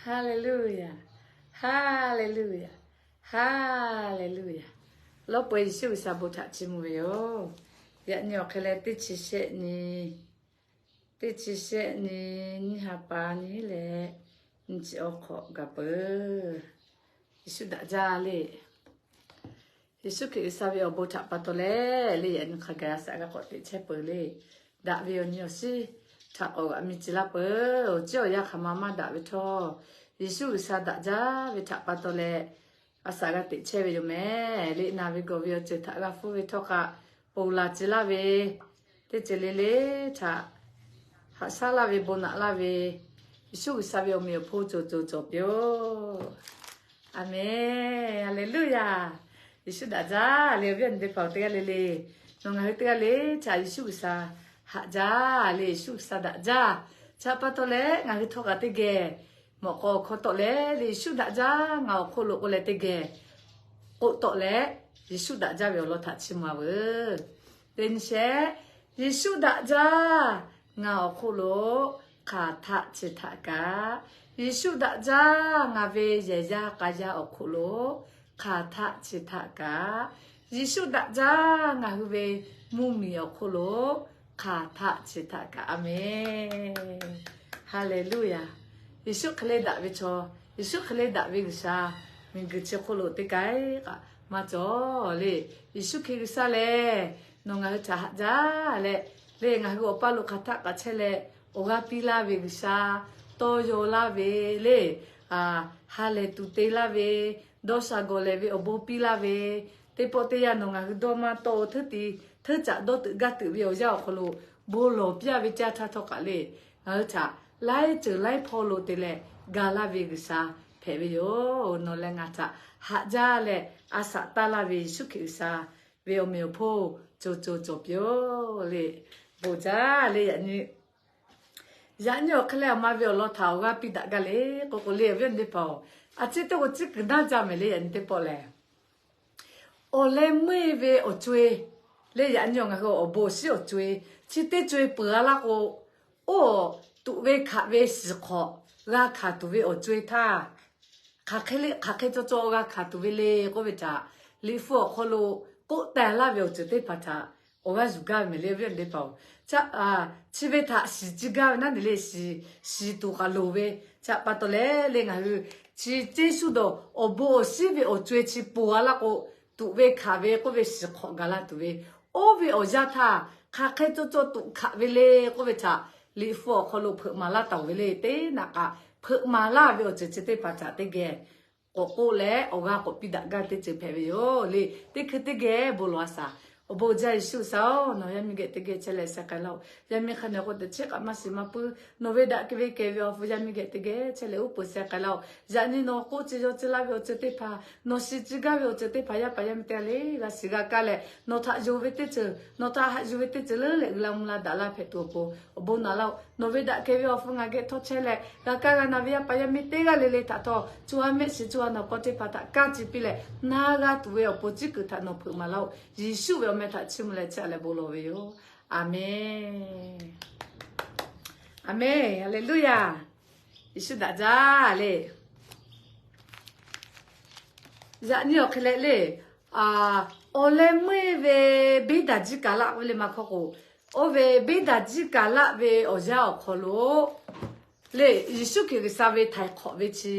Haˍleˍluˆyaˍ. Haˍleˍluˆyaˍ. Haˍleˍluˆyaˍ. Lawˇ peuˬ Yeˍsuˆ G'uiˬsha bon htaꞈ chiˇ mvuh ve yoˬ. Yaꞈ nyi awˬ hk'e leh teˇ chi shehˆ nyi, teˇ chi shehˆ nyi, nyiˇ ha pa nyi leh nyi chi awˬ hk'awꞈ gaˬ peuˬ. Yeˍsuˆ daꞈ jaˇ le. Yeˍsuˆ Hkriꞈ G'uiˬsha ve awˬ bon htaꞈ pa taw leh le, yaꞈ nyi hk'a gaˬ a shaꞈ g'a k'awꞈ teꞈ chehˇ peuˬ le. Daꞈ ve awˬ nyi awˬ shiˉ htaꞈ k'awꞈ g'aꞈ mi ci laˇ peuˬ. Awˬ ciˉ awˬ yanˇ hk'aˬ ma maˇ daꞈ ve htawˇ, Yeˍsuˆ G'uiˬsha daꞈ jaˇ ve htaꞈ pa taw leh a shaꞈ g'a teꞈ chehˇ ve yoˬ mehˍ le. Naˬ ve gawˬ ve awˬ ceuˬ htaꞈ g'a hpfuhˇ ve htawˇ kaꞈ, ponˬ laˬ ci laˇ ve teˇ ceuˬ le le htaꞈ haꞈ shaˉ laˇ ve, bon naꞈ laˇ ve, Yeˍsuˆ G'uiˬsha ve awˬ meꞈ awˬ hponˇ cawˬ cawˬ cawˬ piˇ-oˆ. Aˍmenˍ. Haˍleˍluˆyaˍ. Yeˍsuˆ daꞈ jaˇ le. Awˬ viˉ awˬ nyi teˇ hpaˍ-oˬ, teˇ g'aˇ le le, nawˬ ngaˬ hui teˇ g'aˇ le htaꞈ Yeˍsuˆ G'uiˬsha haꞈ jaˇ le. Yeˍsuˆ G'uiˬsha daꞈ jaˇ. Chi pa taw leh ngaˬ hui htawˇ kaꞈ teˇ geh mawꞈ k'aw hkawˇ tawˆ leh le, Yeˍsuˆ daꞈ jaˇ ngaˬ awˬ hk'oˆ lo k'oˆ leh teˇ geh k'oˆ tawˆ leh, Yeˍsuˆ daꞈ jaˇ ve awˬ lawn htaꞈ chiˇ mvuh-a veuˬ. Teˇ nyi shehˆ, Yeˍsuˆ daꞈ jaˇ ngaˬ awˬ hk'oˆ lo hk'aˬ htaˆ chi htaꞈ kaꞈ, Yeˍsuˆ daꞈ jaˇ ngaˬ ve yehˬ yaˇ k'a yaˇ awˬ hk'oˆ lo hk'aˬ htaˆ chi htaꞈ kaꞈ, Yeˍsuˆ daꞈ jaˇ ngaˬ hui ve mvuhˇmiˬ awˬ hk'oˆ lo hk'aˬ htaˆ chi htaꞈ kaꞈ. Aˍmenˍ. Haˍleˍluˆyaˍ. Yeˍsuˆ hk'e le daꞈ ve chaw, Yeˍsuˆ hk'e le daꞈ ve G'uiˬsha, miˬguiˬ chi hk'oˆ lo teˇ k'ai kaꞈ maˇ cawˬ le. Yeˍsuˆ Hkriꞈ G'uiˬsha lehˬ, nawˬ ngaˬ hui htaꞈ haꞈ jaˇ leh, le ngaˬ hui awˬ paˇ lo hk'aˬ htaˆ kaꞈ chehˇ leh awˬ g'aˇ piˇ laˇ ve G'uiˬsha, tawˇ yaw laˇ ve le, ha lehˬ tuˬ te laˇ ve, dawˇ sha gawˬ lehˬ ve awˬ bon piˇ laˇ ve, teˇ pawˆ teˇ yanˇ nawˬ ngaˬ hui dawˇ maˇ tawˆ-o, hteˇ ti hteˇ caꞈ dawˇ tuꞈ gaˇ tuꞈ ve awˬ yanˇ awˬ hk'aw lo bon lawˬ piˇ-a ve caˇ htaˇ htawˇ kaꞈ le, ngaˬ hui htaꞈ laiˉ ceuˬ laiˉ hpawˇ lo te leh ga laˇ ve G'uiˬsha hpehꞈ ve yoˬ. Nawˬ leh ngaˬ htaꞈ haꞈ jaˇ leh a shaꞈ taˇ laˇ ve Yeˍsuˆ Hkriꞈ G'uiˬsha ve awˬ meꞈ awˬ hponˇ cawˬ cawˬ cawˬ piˇ-oˆ le. Bon jaˇ le. Yaꞈ nyi, yaꞈ nyi awˬ hk'e leh aˬ ma ve awˬ lawn htaꞈ awˬ g'aˇ piˇ daꞈ gaˇ le k'oˆ k'o le, awˬ viˉ awˬ nyi teˇ hpaˍ-oˬ, a ciˉ teˇ k'o ciˉ kuiˬ naˇ jaˇ mehˍ le. Yaꞈ nyi teˇ pawˆ lehˬ, awˬ leh meuˇ-e ve awˬ co-e le, yaꞈ nyi awˬ ngaˬ hui awˬ bon awˬ shinˉ awˬ co-e, chi teˇ co-e peuˬ-a laˇ k'o, oˇ tuꞈ ve hkaꞈ ve shiˍ hk'awꞈ g'a hkanˍ tuˬ ve awˬ co-e htaˇ, hk'aˬ hk'e le, hk'aˬ hk'e cawˬ cawˬ g'a hkanˍ tuˬ ve le k'oˆ ve htaꞈ Liꞈ hpu awˬ hk'aw lo k'oˆ taˍ laˇ ve awˬ ceuˬ teˇ hpaˍ htaꞈ awˬ g'aˇ yuˬ gaˇ ve mehˍ le, awˬ viˉ awˬ nyi teˇ hpaˍ-oˬ. Chi ve htaꞈ shiˍ ci gaˇ ve naˉ ne le, shiˍ, shiˍ tuˬ kaꞈ loˍ ve. Chi pa taw leh le ngaˬ hui chi ceˇ shuˉ dawˬ awˬ bon awˬ shinˉ ve awˬ co-e chi ponˬ-a laˇ k'o, tuꞈ ve hkaꞈ ve k'oˆ ve shiˍ hk'awꞈ gaˬ la tuˬ ve, oˇ ve awˬ yanˇ htaˇ hk'aˬ hk'e cawˬ cawˬ tuꞈ hkaꞈ ve le k'oˆ ve htaꞈ Liꞈ hpu awˬ hk'aw lo hpeuꞈ maˍ laˇ taˍ-oˬ ve le. Teˇ naꞈ kaꞈ hpeuꞈ maˍ laˇ ve awˬ ceuˬ chi teˇ hpaˍ htaꞈ teˇ geh k'awꞈ k'oˆ leh awˬ g'aˇ k'awꞈ piˇ daꞈ gaˇ teˇ ceuˬ hpehꞈ ve yoˬ le. Teˇ hkui teˇ geh bon lawˬ-a shaˍ. Awˬ bon uiˍ jaˇ Yeˍsuˆ G'uiˬsha-oˬ, nawˬ yaˇ miˇ geh teˇ geh chehˇ leh sheh k'ai laˇ-oˬ. Yaˇ miˇ hk'a nawˬ k'o teꞈ chiˉ k'aꞈ maˇ shiˍ maˇ puiˉ, nawˬ ve daꞈ kehˬ ve kehˬ ve awˬ hpu yaˇ miˇ geh teˇ geh chehˇ leh uˉ peunˍ sheh k'ai laˇ-oˬ. Yaꞈ nyi nawˬ k'oˆ ci yaw ci laˇ ve awˬ ceuˬ teˇ hpaˍ, nawˬ shiˍ ci gaˇ ve awˬ ceuˬ teˇ hpaˍ yaˇ paˍ yaˇ miˇ teˇ g'aˇ le g'a shiˍ g'a kaˇ leh, nawˬ htaꞈ yonˍ ve teˇ ceuˬ, nawˬ htaꞈ haꞈ yuˬ ve teˇ ceuˬ leuˉ leh uiˍ la mvuh la daꞈ la hpehꞈ tuˬ awˬ pon awˬ bon naꞈ laˇ-oˬ. Nawˬ ve daꞈ kehˬ ve awˬ hpu ngaˬ geh htawˇ chehˇ leh g'a kaˇ g'a na ve yaˇ paˍ yaˇ miˇ teˇ g'aˇ le le htaꞈ htawˇ, co ha mehˆ shiˍ co ha nawˬ hk'aw teˇ hpaˍ htaꞈ kaˇ ci piˇ leh, na g'a tuˬ ve awˬ pon ciˉ kuiˬ htaꞈ nawˬ hpeuꞈ maˍ laˇ-oˆ. Yeˍsuˆ ve awˬ meh htaꞈ chiˇ mvuh leh chiˇ aꞈ leh bon lawˬ ve yoˬ. Aˍmenˍ. Aˍmenˍ. Haˍleˍluˆyaˍ. Yeˍsuˆ daꞈ jaˇ le. Yaꞈ nyi awˬ hk'e leh le, awˬ leh meuˇ-e ve beˇ daˍ jiˇ kaˍ laˆ k'oˆ ve le maˇ hkawˇ k'o, oˇ ve beˇ daˍ jiˇ kaˍ laˆ ve awˬ yanˇ awˬ hk'aw lo le, Yeˍsuˆ Hkriꞈ G'uiˬsha ve htaiˍ hk'awꞈ ve chi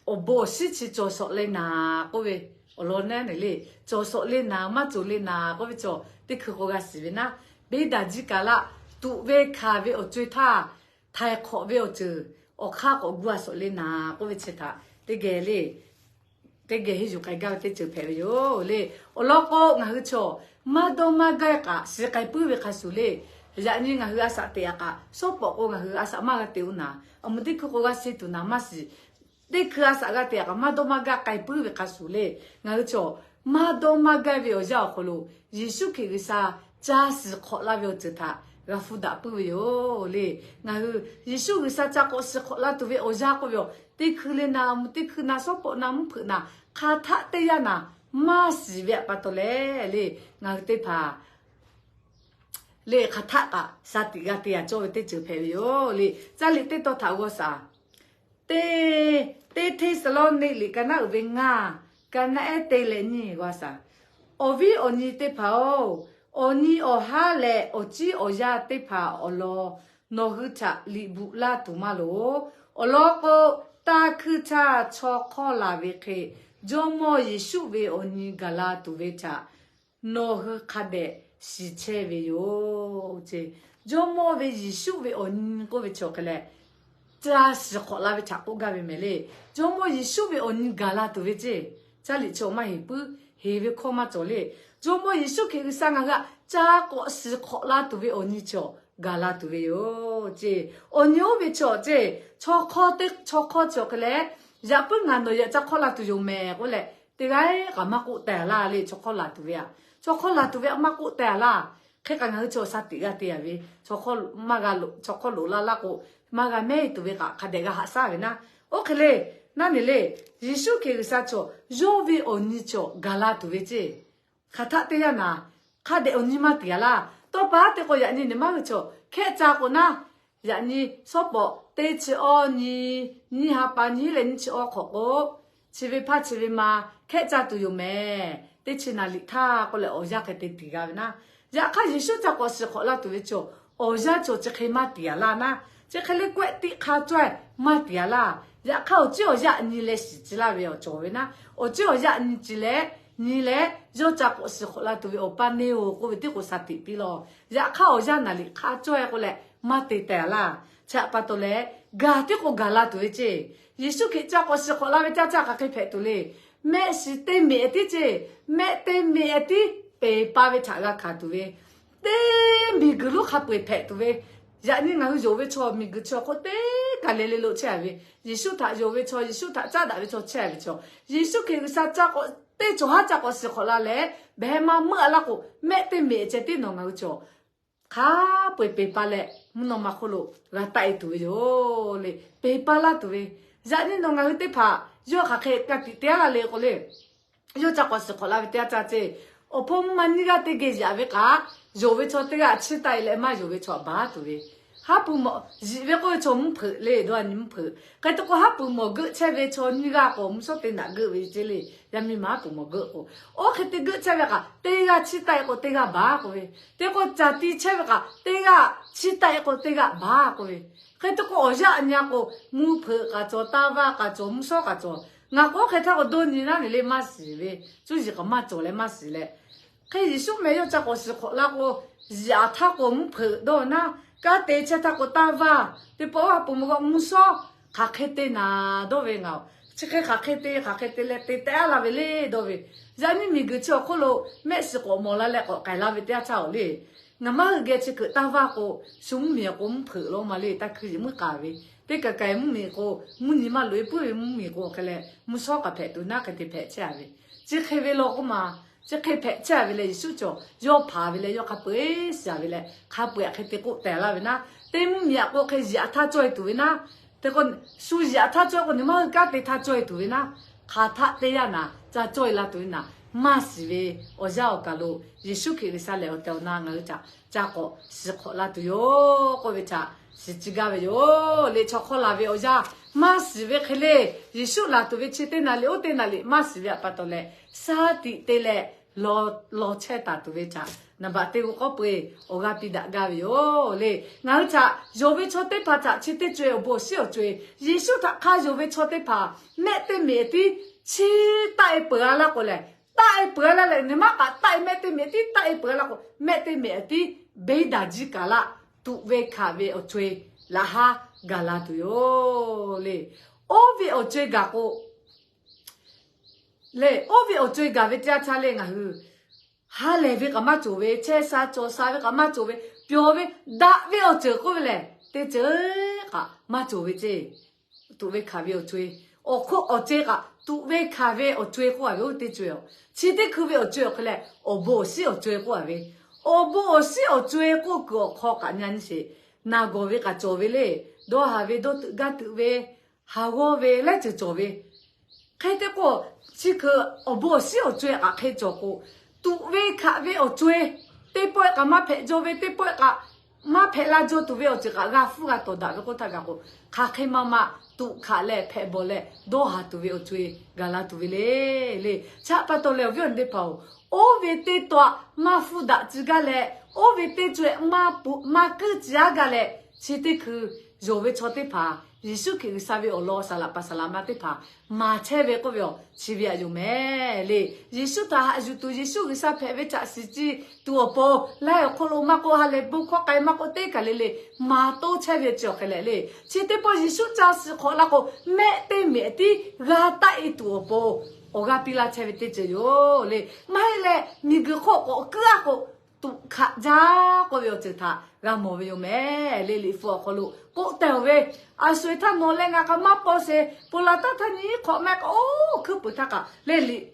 awˬ bon awˬ shinˉ chi cawˬ shawˍ le naˍ k'oˆ ve awˬ lawn naˉ ne le, cawˬ shawˍ le naˍ maˇ cawˬ le naˍ k'oˆ ve cawˬ teˇ hkui k'o g'a shiˍ ve naˉ, beˇ daˍ jiˇ kaˍ laˆ tuꞈ ve hkanˍ ve awˬ co-e htaˇ, htaiˍ hk'awꞈ ve awˬ ceuˬ awˬ hk'aˇ k'awꞈ gu-a shawˍ le naˍ k'oˆ ve chi htaꞈ teˇ geh le, teˇ geh henˇ yuˬ k'ai gaˇ ve teˇ ceuˬ hpehꞈ ve yoˬ le. Awˬ lawn k'o ngaˬ hui chaw maˇ dawˇ maˇ gaˇ kaꞈ shiˍ k'ai puiˉ ve hk'a shuˍ le, yaꞈ nyi ngaˬ hui a shaꞈ teꞈ-a kaꞈ, shawˉ pawˍ k'o ngaˬ hui a shaꞈ maˇ g'a te-o naˍ, aˬ mvuh teˇ hkui k'o g'a shiˍ tuˬ naˍ maˇ shiˍ. Teˇ hkui a shaꞈ g'a te-a kaꞈ maˇ dawˇ maˇ gaˇ k'ai puiˉ ve hk'a shuˍ le, ngaˬ hui chaw maˇ dawˇ maˇ gaˇ ve awˬ yanˇ awˬ hk'aw lo Yeˍsuˆ Hkriꞈ G'uiˬsha ca shiˍ hk'awꞈ laˇ ve awˬ ceuˬ htaꞈ g'a hpu daꞈ puiˉ ve yoˬ le. Ngaˬ hui Yeˍsuˆ G'uiˬsha ca k'awꞈ shiˍ hk'awꞈ la tuˬ ve awˬ yanˇ k'oˆ ve yoˬ. Teˇ hkui le naˍ, aˬ mvuh teˇ hkui naˍ, shawˉ pawˍ naˍ, mvuhˇ hpeuꞈ naˍ, hk'a htaˆ teˇ yanˇ naˍ maˇ shiˍ ve pa taw leh le, ngaˬ hui teˇ hpaˍ le hk'a htaˆ kaꞈ sha tiꞈ g'a te-a cawˇ ve teˇ ceuˬ hpehꞈ ve yoˬ le. Caˇ liꞈ teˇ tawn htaꞈ g'aw shaˍ. teˇ, teˇ Hteˇsaˍlawˇniˆ liꞈ ka naˉ uiˍ ve ngaˇ, ka naˉ ehˉ teˇ leh nyiˇ g'a shaˍ. Awˬ viˉ awˬ nyi teˇ hpaˍ-oˬ, awˬ nyi awˬ haˉ leh awˬ ciˉ awˬ yaˇ teˇ hpaˍ awˬ lawn nawˬ hui htaꞈ liꞈ bvuhꞈ laˇ tuˬ maˇ loˍ. Awˬ lawn k'o, tanˇ hkuinˇ htaˇ chaw hk'awˇ laˬ ve hk'e, Jawˇmawˇ Yeˍsuˆ ve awˬ nyi gaˬ la tuˬ ve htaꞈ nawˬ hui hk'a dehꞈ shiˍ chehˇ ve yoˬ ce. Jawˇmawˇ ve Yeˍsuˆ ve awˬ nyi k'oˆ ve chaw hk'e leh, ca shiˍ hk'awꞈ la ve htaꞈ k'oˆ gaˇ ve mehˍ le. Jawˇmawˇ Yeˍsuˆ ve awˬ nyi gaˬ la tuˬ ve ce. Caˇ liꞈ chi awˬ maˇ heˍ puiˉ, heˍ ve hkawˇ maˇ cawˬ le. Jawˇmawˇ Yeˍsuˆ Hkriꞈ G'uiˬsha ngaˬ hui htaꞈ ca k'awꞈ shiˍ hk'awꞈ la tuˬ ve awˬ nyi chaw gaˬ la tuˬ ve yoˬ ce. Awˬ nyi oˇ ve chaw ce, chaw hk'awˇ teˇ chaw hk'awˇ chaw hk'e leh, yaꞈ puiˉ ngaˬ nawˬ yaꞈ ca hk'awˇ la tuˬ yoˬ mehˍ k'oˆ leh, teˇ g'aˇ kaꞈ maˇ k'oˆ teh laˇ le. Chaw hk'awˇ laˬ tuˬ ve aꞈ, chaw hk'awˇ laˬ tuˬ ve aꞈ maˇ k'oˆ teh laˇ. Hk'e kaꞈ ngaˬ hui chaw shaˍ tiꞈ g'a te yaꞈ ve, chaw hk'awˇ maˇ g'a loꞈ, chaw hk'awˇ loꞈ la laˇ k'o, maˇ g'a mehˉ tuˬ ve kaꞈ hk'a dehꞈ g'a haꞈ shaˉ ve naˉ. Oˇ hk'e le, naˉ ne le, Yeˍsuˆ Hkriꞈ G'uiˬsha chaw yawˇ ve awˬ nyi chaw gaˬ la tuˬ ve ce. Hk'aˬ htaˆ teˇ yanˇ naˍ, hk'a dehꞈ awˬ nyi maˇ tiˍ a laˇ. Tawˇ pa haˉ te k'o yaꞈ nyi ne maˇ hui chaw hkehˆ ca k'o naˉ, yaꞈ nyi shawˉ pawˍ teˇ chi awˇ nyi, nyiˇ ha pa nyi leh nyiˇ chi awˇ hk'awꞈ k'o, chi ve hpaˇ chi ve ma hkehˆ ca tuˬ yoˬ mehˍ. Teˇ chi naˍ liꞈ htaˇ k'oˆ leh awˬ yanˇ hk'e te tiˍ g'a ve naˉ. Yaꞈ hk'aˇ Yeˍsuˆ ca k'awꞈ shiˍ hk'awꞈ la tuˬ ve chaw, awˬ yanˇ chaw chi hk'e maˇ tiˍ a laˇ naˉ. Chi hk'e le kawehˆ tiˆ hk'a cawˇ maˇ tiˍ a laˇ. Yaꞈ hk'aˇ awˬ ciˉ awˬ yaˇ nyi leh shiˍ ci laˇ ve awˬ cawˬ ve naˉ. Awˬ ciˉ awˬ yaˇ nyi ci leh, nyi leh yawˇ ca k'awꞈ shiˍ hk'awꞈ la tuˬ ve awˬ pa neˇ-oˬ k'oˆ ve teˇ k'o shaˍ tiꞈ piˇ law. Yaꞈ hk'aˇ awˬ yanˇ naˍ liꞈ hk'a cawˇ k'oˆ leh maˇ te teh a laˇ. Chi pa taw leh, gaˬ teˇ k'o gaˬ la tuˬ ve ce. Yeˍsuˆ Hkriꞈ ca k'awꞈ shiˍ hk'awꞈ la ve caˇ caˇ hk'aˬ hk'e hpehꞈ tuˬ le. Mehˆ shiˍ teˇ meꞈ tiˉ ce. Mehˆ teˇ meꞈ tiˉ peˬ pa ve htaꞈ g'a hkanˍ tuˬ ve, teˇ miˬguiˬ lonˉ hk'a peu-eˬ hpehꞈ tuˬ ve. Yaꞈ nyi ngaˬ hui yonˍ ve chaw miˬguiˬ chi awˬ hk'oˆ teˇ kaˬ leh le lo chehˇ a ve, Yeˍsuˆ htaꞈ yonˍ ve chaw, Yeˍsuˆ htaꞈ caˉ daꞈ ve chaw chehˇ ve chaw, Yeˍsuˆ Hkriꞈ G'uiˬsha ca k'awꞈ teˇ cawˬ haˉ ca k'awꞈ shiˍ hk'awꞈ la leh, behˬ ma meuˆ a laˇ k'o, mehˆ teˇ meꞈ ceh tiˉ nawˬ ngaˬ hui chaw hk'a peu-eˬ peˬ pa leh mvuhˇ naw ma hk'oˆ lo g'a taˆ e tuˬ ve yoˬ le. Peˬ pa laˇ tuˬ ve, yaꞈ nyi nawˬ ngaˬ hui teˇ hpaˍ yawˇ hk'aˬ hk'e ka tiꞈ te a laˇ le k'o le, yawˇ ca k'awꞈ shiˍ hk'awꞈ la ve teˇ yanˇ caˇ ce. Awˬ hpawˇ mvuhˇ ma nyiˇ g'aˇ teˇ geh yaꞈ ve kaꞈ, yonˍ ve chaw teˇ g'aˇ chiˇ taˆ e leh maˇ yonˍ ve chaw baˬ tuˬ ve, haˉ pui mawˬ, yiꞈ ve k'oˆ ve chaw mvuhˇ hpeuꞈ le, dawˇ a nyi mvuhˇ hpeuꞈ. Hk'e te k'o haˉ pui mawˬ geuˆ chehˇ ve chaw nyiˇ g'aˇ k'o mvuhˇ shawˉ te naꞈ geuˆ ve ce le. Yaˇ miˇ ma haˉ pui mawˬ geuˆ k'o, oˇ hk'e te geuˆ chehˇ ve kaꞈ teˇ g'aˇ chiˇ taˆ e k'o teˇ g'aˇ baˬ k'oˆ ve, teˇ k'o caˬ ti chehˇ ve kaꞈ teˇ g'aˇ chiˇ taˆ e k'o teˇ g'aˇ baˬ k'oˆ ve, hk'e te k'o awˬ yanˇ a nyi a k'o, mvuhˇ hpeuꞈ kaꞈ cawˬ, taˇ vaˇ kaꞈ cawˬ, mvuhˇ shawˉ kaꞈ cawˬ. Ngaˬ k'o oˇ hk'e htaˇ k'o dawˇ nyi naˉ ve le maˇ shiˍ ve, cuˇ yiˍ k'aꞈ maˇ cawˬ leh maˇ shiˍ leh, hk'e Yeˍsuˆ meh yawˇ ca k'awꞈ shiˍ hk'awꞈ la k'o, yaꞈ htaˇ k'o mvuhˇ hpeuꞈ dawˇ naˉ, kanˉ te chehˇ htaˇ k'o taˇ vaˇ, teˇ pawˆ haˉ pui mawˬ g'aꞈ mvuhˇ shawˉ hk'aˬ hk'e te naˍ dawˇ ve ngaˬ, chi hk'e hk'aˬ hk'e te hk'aˬ hk'e te leh te teh a la ve le dawˇ ve, yaꞈ nyi miˬguiˬ chi awˬ hk'oˆ lo mehˆ shiˍ k'awꞈ mawˬ la leh k'awꞈ k'ai la ve teˇ yanˇ caˇ oˬ le. Ngaˬ maˇ hui geh chi hkeuꞈ taˇ vaˇ k'o, shu mvuhˇ miˬ k'o mvuhˇ hpeuꞈ law ma le, taˇ hkui yiˍ mvuhˇ k'aˍ ve, teˇ kaˬ kaˬ mvuhˇ miˬ k'o, mvuhˇ nyi maˇ loꞈ e puiˉ ve mvuhˇ miˬ k'o hk'e leh mvuhˇ shawˉ k'aꞈ hpehꞈ tuˬ naˉ hk'e te hpehꞈ chehˇ a ve, chi hk'e ve law k'oˆ ma. Chi hk'e hpehꞈ chehˇ a ve leh Yeˍsuˆ cawˬ yawˇ hpanˍ ve leh yawˇ hk'a peu-eˬ shiˍ a ve leh hk'a peu-eˬ hk'e te k'oˆ tehˬ laˇ ve naˉ, teˇ mvuhˇ miˬ aꞈ k'o hk'e yiꞈ a htaˇ cawˇ e tuˬ ve naˉ, te k'o shu yiꞈ a htaˇ cawˇ e k'o nyi maˇ hui kanˉ te htaˇ cawˇ e tuˬ ve naˉ, hk'aˬ htaˆ teˇ yanˇ naˍ ca cawˇ e la tuˬ ve naˍ, maˇ shiˍ ve awˬ yanˇ awˬ kaˬ lo Yeˍsuˆ Hkriꞈ G'uiˬsha lehˬ awˬ tehˬ awˬ na ngaˬ hui htaꞈ ca k'awꞈ shiˍ hk'awꞈ la tuˬ yoˬ k'oˆ ve htaꞈ shiˍ ci gaˇ ve yoˬ le. Chaw hk'awˇ laˬ ve awˬ yanˇ maˇ shiˍ ve hk'e le, Yeˍsuˆ laˬ tuˬ ve chi teˇ naˍ liꞈ oˇ teˇ naˍ liꞈ maˇ shiˍ ve aꞈ pa taw leh, shaˉ tiꞈ te leh law chehˇ taˍ tuˬ ve htaꞈ naˍ baꞈ teˇ g'aˇ k'awˉ peu-eˬ awˬ g'aˇ piˇ daꞈ gaˇ ve yoˬ le. Ngaˬ hui htaꞈ yonˍ ve chaw teˇ hpaˍ htaꞈ chi teˇ co-e awˬ bon awˬ shinˉ awˬ co-e, Yeˍsuˆ htaꞈ hk'a yonˍ ve chaw teˇ hpaˍ mehˆ teˇ meꞈ tiˉ chiˇ taˆ e peuˬ a laˇ k'o lehˬ, taˆ e peuˬ a laˇ leh nyi maˇ k'aꞈ taˆ e mehˆ teˇ meꞈ tiˉ taˆ e peuˬ a laˇ k'o, mehˆ teˇ meꞈ tiˉ beˇ daꞈ jiˇ kaˬ laˇ tuꞈ ve hkanˍ ve awˬ co-e laꞈ haˉ gaˬ la tuˬ yoˬ le. Oˇ ve awˬ co-e gaˬ k'o, le, oˇ ve awˬ co-e gaˬ ve teˇ yanˇ htaˇ le ngaˬ hui ha lehˬ ve kaꞈ maˇ cawˬ ve, chehˇ sha cawˬ sha ve kaꞈ maˇ cawˬ ve, pyawˬ ve daꞈ ve awˬ ceuˬ k'oˆ ve lehˬ teˇ ceuˬ kaꞈ maˇ cawˬ ve ce. Tuꞈ ve hkanˍ ve awˬ co-e, awˬ hk'oˆ awˬ co-e kaꞈ tuꞈ ve hkanˍ ve awˬ co-e k'oˆ a ve oˇ teˇ co-e a. Chi teˇ hkui ve awˬ co-e awˬ hk'e leh awˬ bon awˬ shinˉ awˬ co-e k'oˆ a ve, awˬ bon awˬ shinˉ awˬ co-e k'oˆ kuiˬ awˬ hk'aw kaꞈ nyi nyi sheˍ, naˬ gawˬ ve kaꞈ cawˬ ve le, dawˇ haˍ ve dawˇ tuꞈ gaˇ tuꞈ ve, haˍ g'awˇ ve laiˉ ceuˬ cawˬ ve, hk'e te k'o, chi hkui awˬ bon awˬ shinˉ awˬ co-e kaꞈ hk'e cawˬ k'o, tuꞈ ve hkanˍ ve awˬ co-e, teˇ pawehˇ kaꞈ maˇ hpehꞈ jaw ve, teˇ pawehˇ kaꞈ maˇ hpehꞈ la jaw tuˬ ve awˬ ceuˬ kaꞈ g'a hpfuhˇ g'a tawˍ daꞈ ve k'oˆ htaˇ gaˬ k'o, hk'aˬ hk'e ma ma tuꞈ hkaꞈ leh hpehꞈ bawˬ leh dawˇ haˍ tuˬ ve awˬ co-e gaˬ la tuˬ ve le. Le, chi pa taw leh awˬ viˉ awˬ nyi teˇ hpaˍ-oˬ, oˇ ve teˇ taw maˇ hpfuhˇ daꞈ tcuh gaˇ leh, oˇ ve teˇ co-e maˇ kuiˉ tcuh aˉ gaˇ leh, chi teˇ hkui yonˍ ve chaw teˇ hpaˍ Yeˍsuˆ Hkriꞈ G'uiˬsha ve awˬ lawn saˍ laꞈ paˍ saˍ laꞈ ma teˇ hpaˍ maˍ chehˇ ve k'oˆ ve awˬ chi ve aꞈ yoˬ mehˍ le. Yeˍsuˆ htaꞈ haꞈ yuˬ tuˬ, Yeˍsuˆ G'uiˬsha hpehꞈ ve htaꞈ shiˍ ciˇ tuˬ awˬ pon, laiˉ awˬ hk'aw lo maˇ k'oˆ, ha lehˬ bon hkawˇ k'ai maˇ k'oˆ, teˇ kaˬ le le maˍ toˇ chehˇ ve cawˬ hk'e leh le. Chi teˇ pawˆ Yeˍsuˆ ca shiˍ hk'awꞈ la k'o, mehˆ teˇ mehˍ tiˉ g'a taˆ-e tuˬ awˬ pon awˬ g'aˇ piˇ laˇ chehˇ ve teˇ ceuˬ yoˬ le. Maˇ heˆ leh, miˬguiˬ hk'oˆ k'awꞈ kuiˉ-a k'o, tuꞈ hkaꞈ jaˇ k'oˆ ve awˬ ceuˬ htaꞈ g'a mawˬ ve yoˬ mehˍ le. Liꞈ hpu awˬ hk'aw lo k'oˆ tehˬ-oˬ ve, A sho-eˬ htaˇ nawˬ leh ngaˬ kaꞈ maˇ paw sheˍ. Ponˬ laˬ taˇ htaˇ nyi hk'awꞈ mehˆ k'o, oˇ hkuiˉ puiˍ htaˇ kaꞈ le, liꞈ,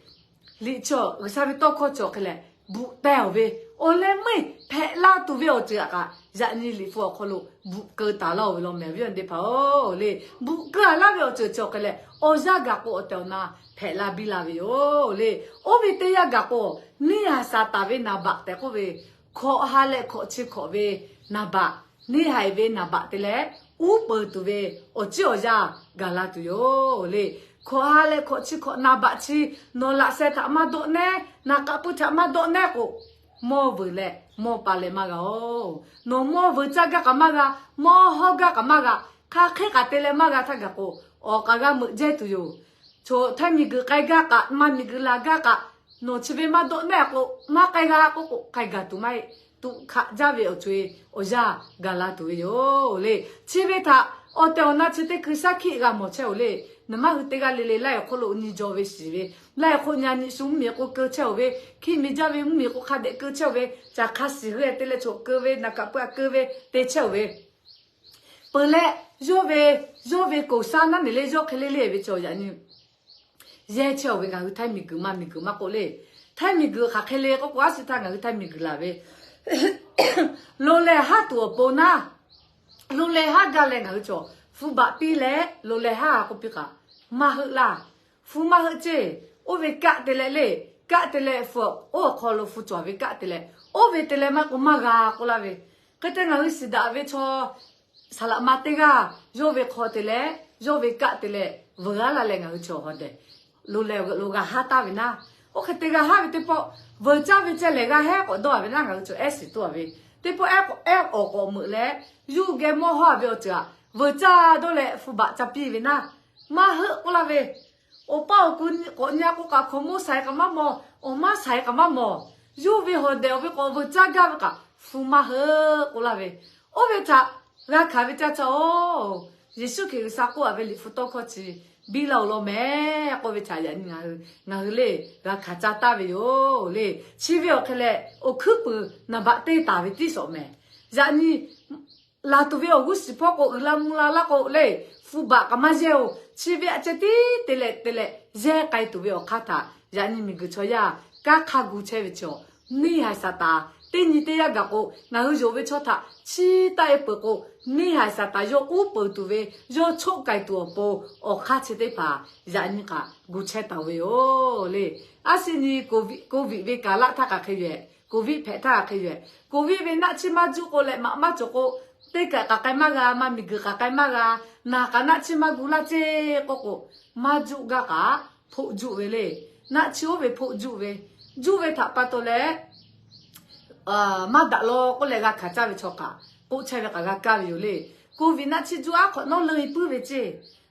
liꞈ chi G'uiˬsha ve tawˇ hkawˇ cawˬ hk'e leh bvuhꞈ tehˬ-oˬ ve, awˬ leh meuˇ hpehꞈ la tuˬ ve awˬ ceuˬ aꞈ kaꞈ, yaꞈ nyi liꞈ hpu awˬ hk'aw lo bvuhꞈ keu taˍ laˇ-oˬ ve law mehˍ ve awˬ nyi teˇ hpaˍ-oˬ le. Bvuhꞈ keu-a laˇ ve awˬ ceuˬ cawˬ hk'e leh, awˬ yanˇ gaˬ k'o awˬ tehˬ awˬ na hpehꞈ la biˇ la ve yoˬ le. Oˇ ve teˇ yanˇ gaˬ k'o, neˇ haiˬ Saˍtanˍ ve naˍ baꞈ tehꞈ k'oˆ ve, hkawꞈ ha leh hkawꞈ chi hkawꞈ ve naˍ baꞈ, neˇ haiˬ ve naˍ baꞈ te leh, uˉ peunˍ tuˬ ve awˬ ciˉ awˬ yanˇ gaˬ la tuˬ yoˬ le. Hkawꞈ ha leh hkawꞈ chi hkawꞈ naˍ baꞈ chi, nawˬ laꞈ sheh htaꞈ maˇ dawˆ nehˉ, naˍ k'aꞈ pu htaꞈ maˇ dawˆ nehˉ k'o, mawˇ veuˬ leh mawˇ pa leh maˇ g'a-oˬ. Nawˬ mawˇ veuˬ caˇ gaˇ kaꞈ maˇ g'a, mawˇ hawˇ gaˇ kaꞈ maˇ g'a, hk'aˬ hk'e kaꞈ te leh maˇ g'a htaˇ gaˬ k'o, awˬ k'aˬ g'a meuꞈ jehˇ tuˬ yoˬ. Chaw htaiˇ miˬguiˬ k'ai gaˇ kaꞈ, maˇ miˬguiˬ laˬ gaˇ kaꞈ, nawˬ chi ve maˇ dawˆ nehˉ k'o, maˇ k'ai g'a k'oˆ k'o, k'ai gaˬ tuˬ maˇ heˆ. Tuꞈ hkaꞈ jaˇ ve awˬ co-e awˬ yanˇ gaˬ la tuˬ ve yoˬ le. Chi ve htaꞈ awˬ tehˬ awˬ na chi teˇ hkui shaˉ hkiˆ g'a mawˬ chehˇ-oˬ le. Nawˬ maˇ hui teˇ g'aˇ le le laiˉ awˬ hk'oˆ lo nyi jaw ve shiˍ ve, laiˉ awˬ hk'oˆ nyi a nyi shu mvuhˇmiˬ k'o keu chehˇ-oˬ ve, hkiˆ miˬ jaˇ ve mvuhˇmiˬ k'o hk'a dehꞈ keu chehˇ-oˬ ve, caˬ hk'a shiˍ hui-e te leh chaw keu ve, naˍ kaꞈ pu aꞈ keu ve te chehˇ-oˬ ve, peuˬ leh, yawˇ ve, yawˇ ve koˍ shaˉ naˉ neˬ le yawˇ hk'e le le ve chaw yaꞈ nyi yehˇ chehˇ-oˬ ve ngaˬ hui htaiˇ miˬguiˬ maˇ miˬguiˬ maˇ k'oˆ le. Htaiˇ miˬguiˬ hk'aˬ hk'e le k'oˆ k'o, a shu htaˇ ngaˬ hui htaiˇ miˬguiˬ laˬ ve lo leh haˉ tuˬ awˬ pon naˉ, lo leh haˉ gaˇ leh ngaˬ hui chaw hpu baꞈ piˇ leh lo leh haˉ k'oˆ piˇ kaꞈ, maˇ heuˆ laˇ. Hpu maˇ heuˆ ceˇ. Oˇ ve kaˆ te leh le, kaˆ te leh hpu, oˇ awˬ hk'aw lo hpu cawˬ ve kaˆ te leh, oˇ ve te leh maˇ k'o maˇ g'a k'oˆ laˇ ve. Hk'e te ngaˬ hui shiˍ daꞈ ve chaw saˍ laꞈ ma teˇ g'aˇ yawˇ ve hk'aw te leh, yawˇ ve kaˆ te leh veuˬ g'aˇ la leh ngaˬ hui chaw hawˬ dehꞈ lo leh lo g'a haˉ taˍ ve naˉ. Oˇ hk'e te g'a haˉ ve teˇ pawˆ, veuˬ caˇ ve ceh lehˬ g'a hehˉ k'awꞈ dawˇ-a ve naˉ, ngaˬ hui chaw ehˉ shiˍ tuˬ-a ve. Teˇ pawˆ ehˉ k'awꞈ awˍ k'awꞈ meuꞈ leh, yuˇ geh mawˇ hawˇ-a ve awˬ ceuˬ aꞈ veuˬ caˇ dawˇ leh hpu baꞈ ca piˇ ve naˉ, maˇ heuˆ k'oˆ laˇ ve. Awˬ paˇ awˬ ku k'awꞈ nyi-a k'o kaꞈ, hkaoˍmonˇ shaiˍ kaꞈ maˇ mawˬ, awˬ maˇ shaiˍ kaꞈ maˇ mawˬ. Yuˇ ve hawˬ dehꞈ-oˬ ve k'awꞈ veuˬ caˇ gaˇ ve kaꞈ, hpu maˇ heuˆ k'oˆ laˇ ve. Oˇ ve htaꞈ g'a hkanˍ ve caˇ caˇ-oˬ, Yeˍsuˆ Hkriꞈ G'uiˬsha k'oˆ-a ve liꞈ hpu tawˇ hkawˇ chi biˇ laˇ-oˬ law mehˍ k'oˆ ve htaꞈ yaꞈ nyi ngaˬ hui le g'a hkanˍ caˇ taˍ ve yoˬ le. Chi ve awˬ hk'e leh awˬ hkuiˉ puiˍ naˍ baꞈ teˇ taˍ ve tiˉ shawˍ mehˍ. Yaꞈ nyi laˬ tuˬ ve awˬ g'uˇ suhˍ hpawˇ k'o, uiˍ la mvuh la laˇ k'o le, hpu baꞈ kaꞈ maˇ yehˇ-oˬ. Chi ve aꞈ ceh tiˉ te leh te leh yehˇ k'ai tuˬ ve awˬ hk'aˇ htaꞈ yaꞈ nyi miˬguiˬ chaw yaˇ kanˉ hk'a gu chehˇ ve chaw, neˇ haiˬ Saˍtanˍ teˇ nyi teˇ yanˇ gaˬ k'o, ngaˬ hui yonˍ ve chaw htaꞈ chiˇ taˆ-e peuˬ k'o, neˇ haiˬ Saˍtanˍ yawˇ uˉ peunˍ tuˬ ve, yawˇ choˆ k'ai tuˬ awˬ pon awˬ hk'aˇ chi teˇ hpaˍ yaꞈ nyi kaꞈ gu chehˇ taˍ ve yoˬ le. A shu nyi COVID ve kaˍ laˆ htaˇ kaꞈ hk'e yoˬ-ehˍ, COVID hpehꞈ htaˇ kaꞈ hk'e yoˬ-ehˍ. COVID ve naˆ chiˇ maˇ juˆ k'o leh maꞈ maˇ cawˬ k'o, teˇ kaꞈ k'aꞈ k'ai maˇ g'a, maˇ miˬguiˬ k'aꞈ k'ai maˇ g'a, naˬ kaꞈ naˆ chiˇ maˇ gu laˇ ceˇ k'oˆ k'o, maˇ juˆ gaˇ kaꞈ hpoˆ juˆ ve le. Naˆ chiˇ oˇ ve hpoˆ juˆ ve, juˆ ve htaꞈ pa taw leh maˇ daꞈ law k'oˆ leh g'a hkanˍ caˇ ve chaw kaꞈ, k'oˆ chehˇ ve kaꞈ g'a kaˇ ve yoˬ le. COVID naˆ chiˇ juˆ aˉ hk'awꞈ nawˉ leuˬ-e puiˉ ve ceˇ,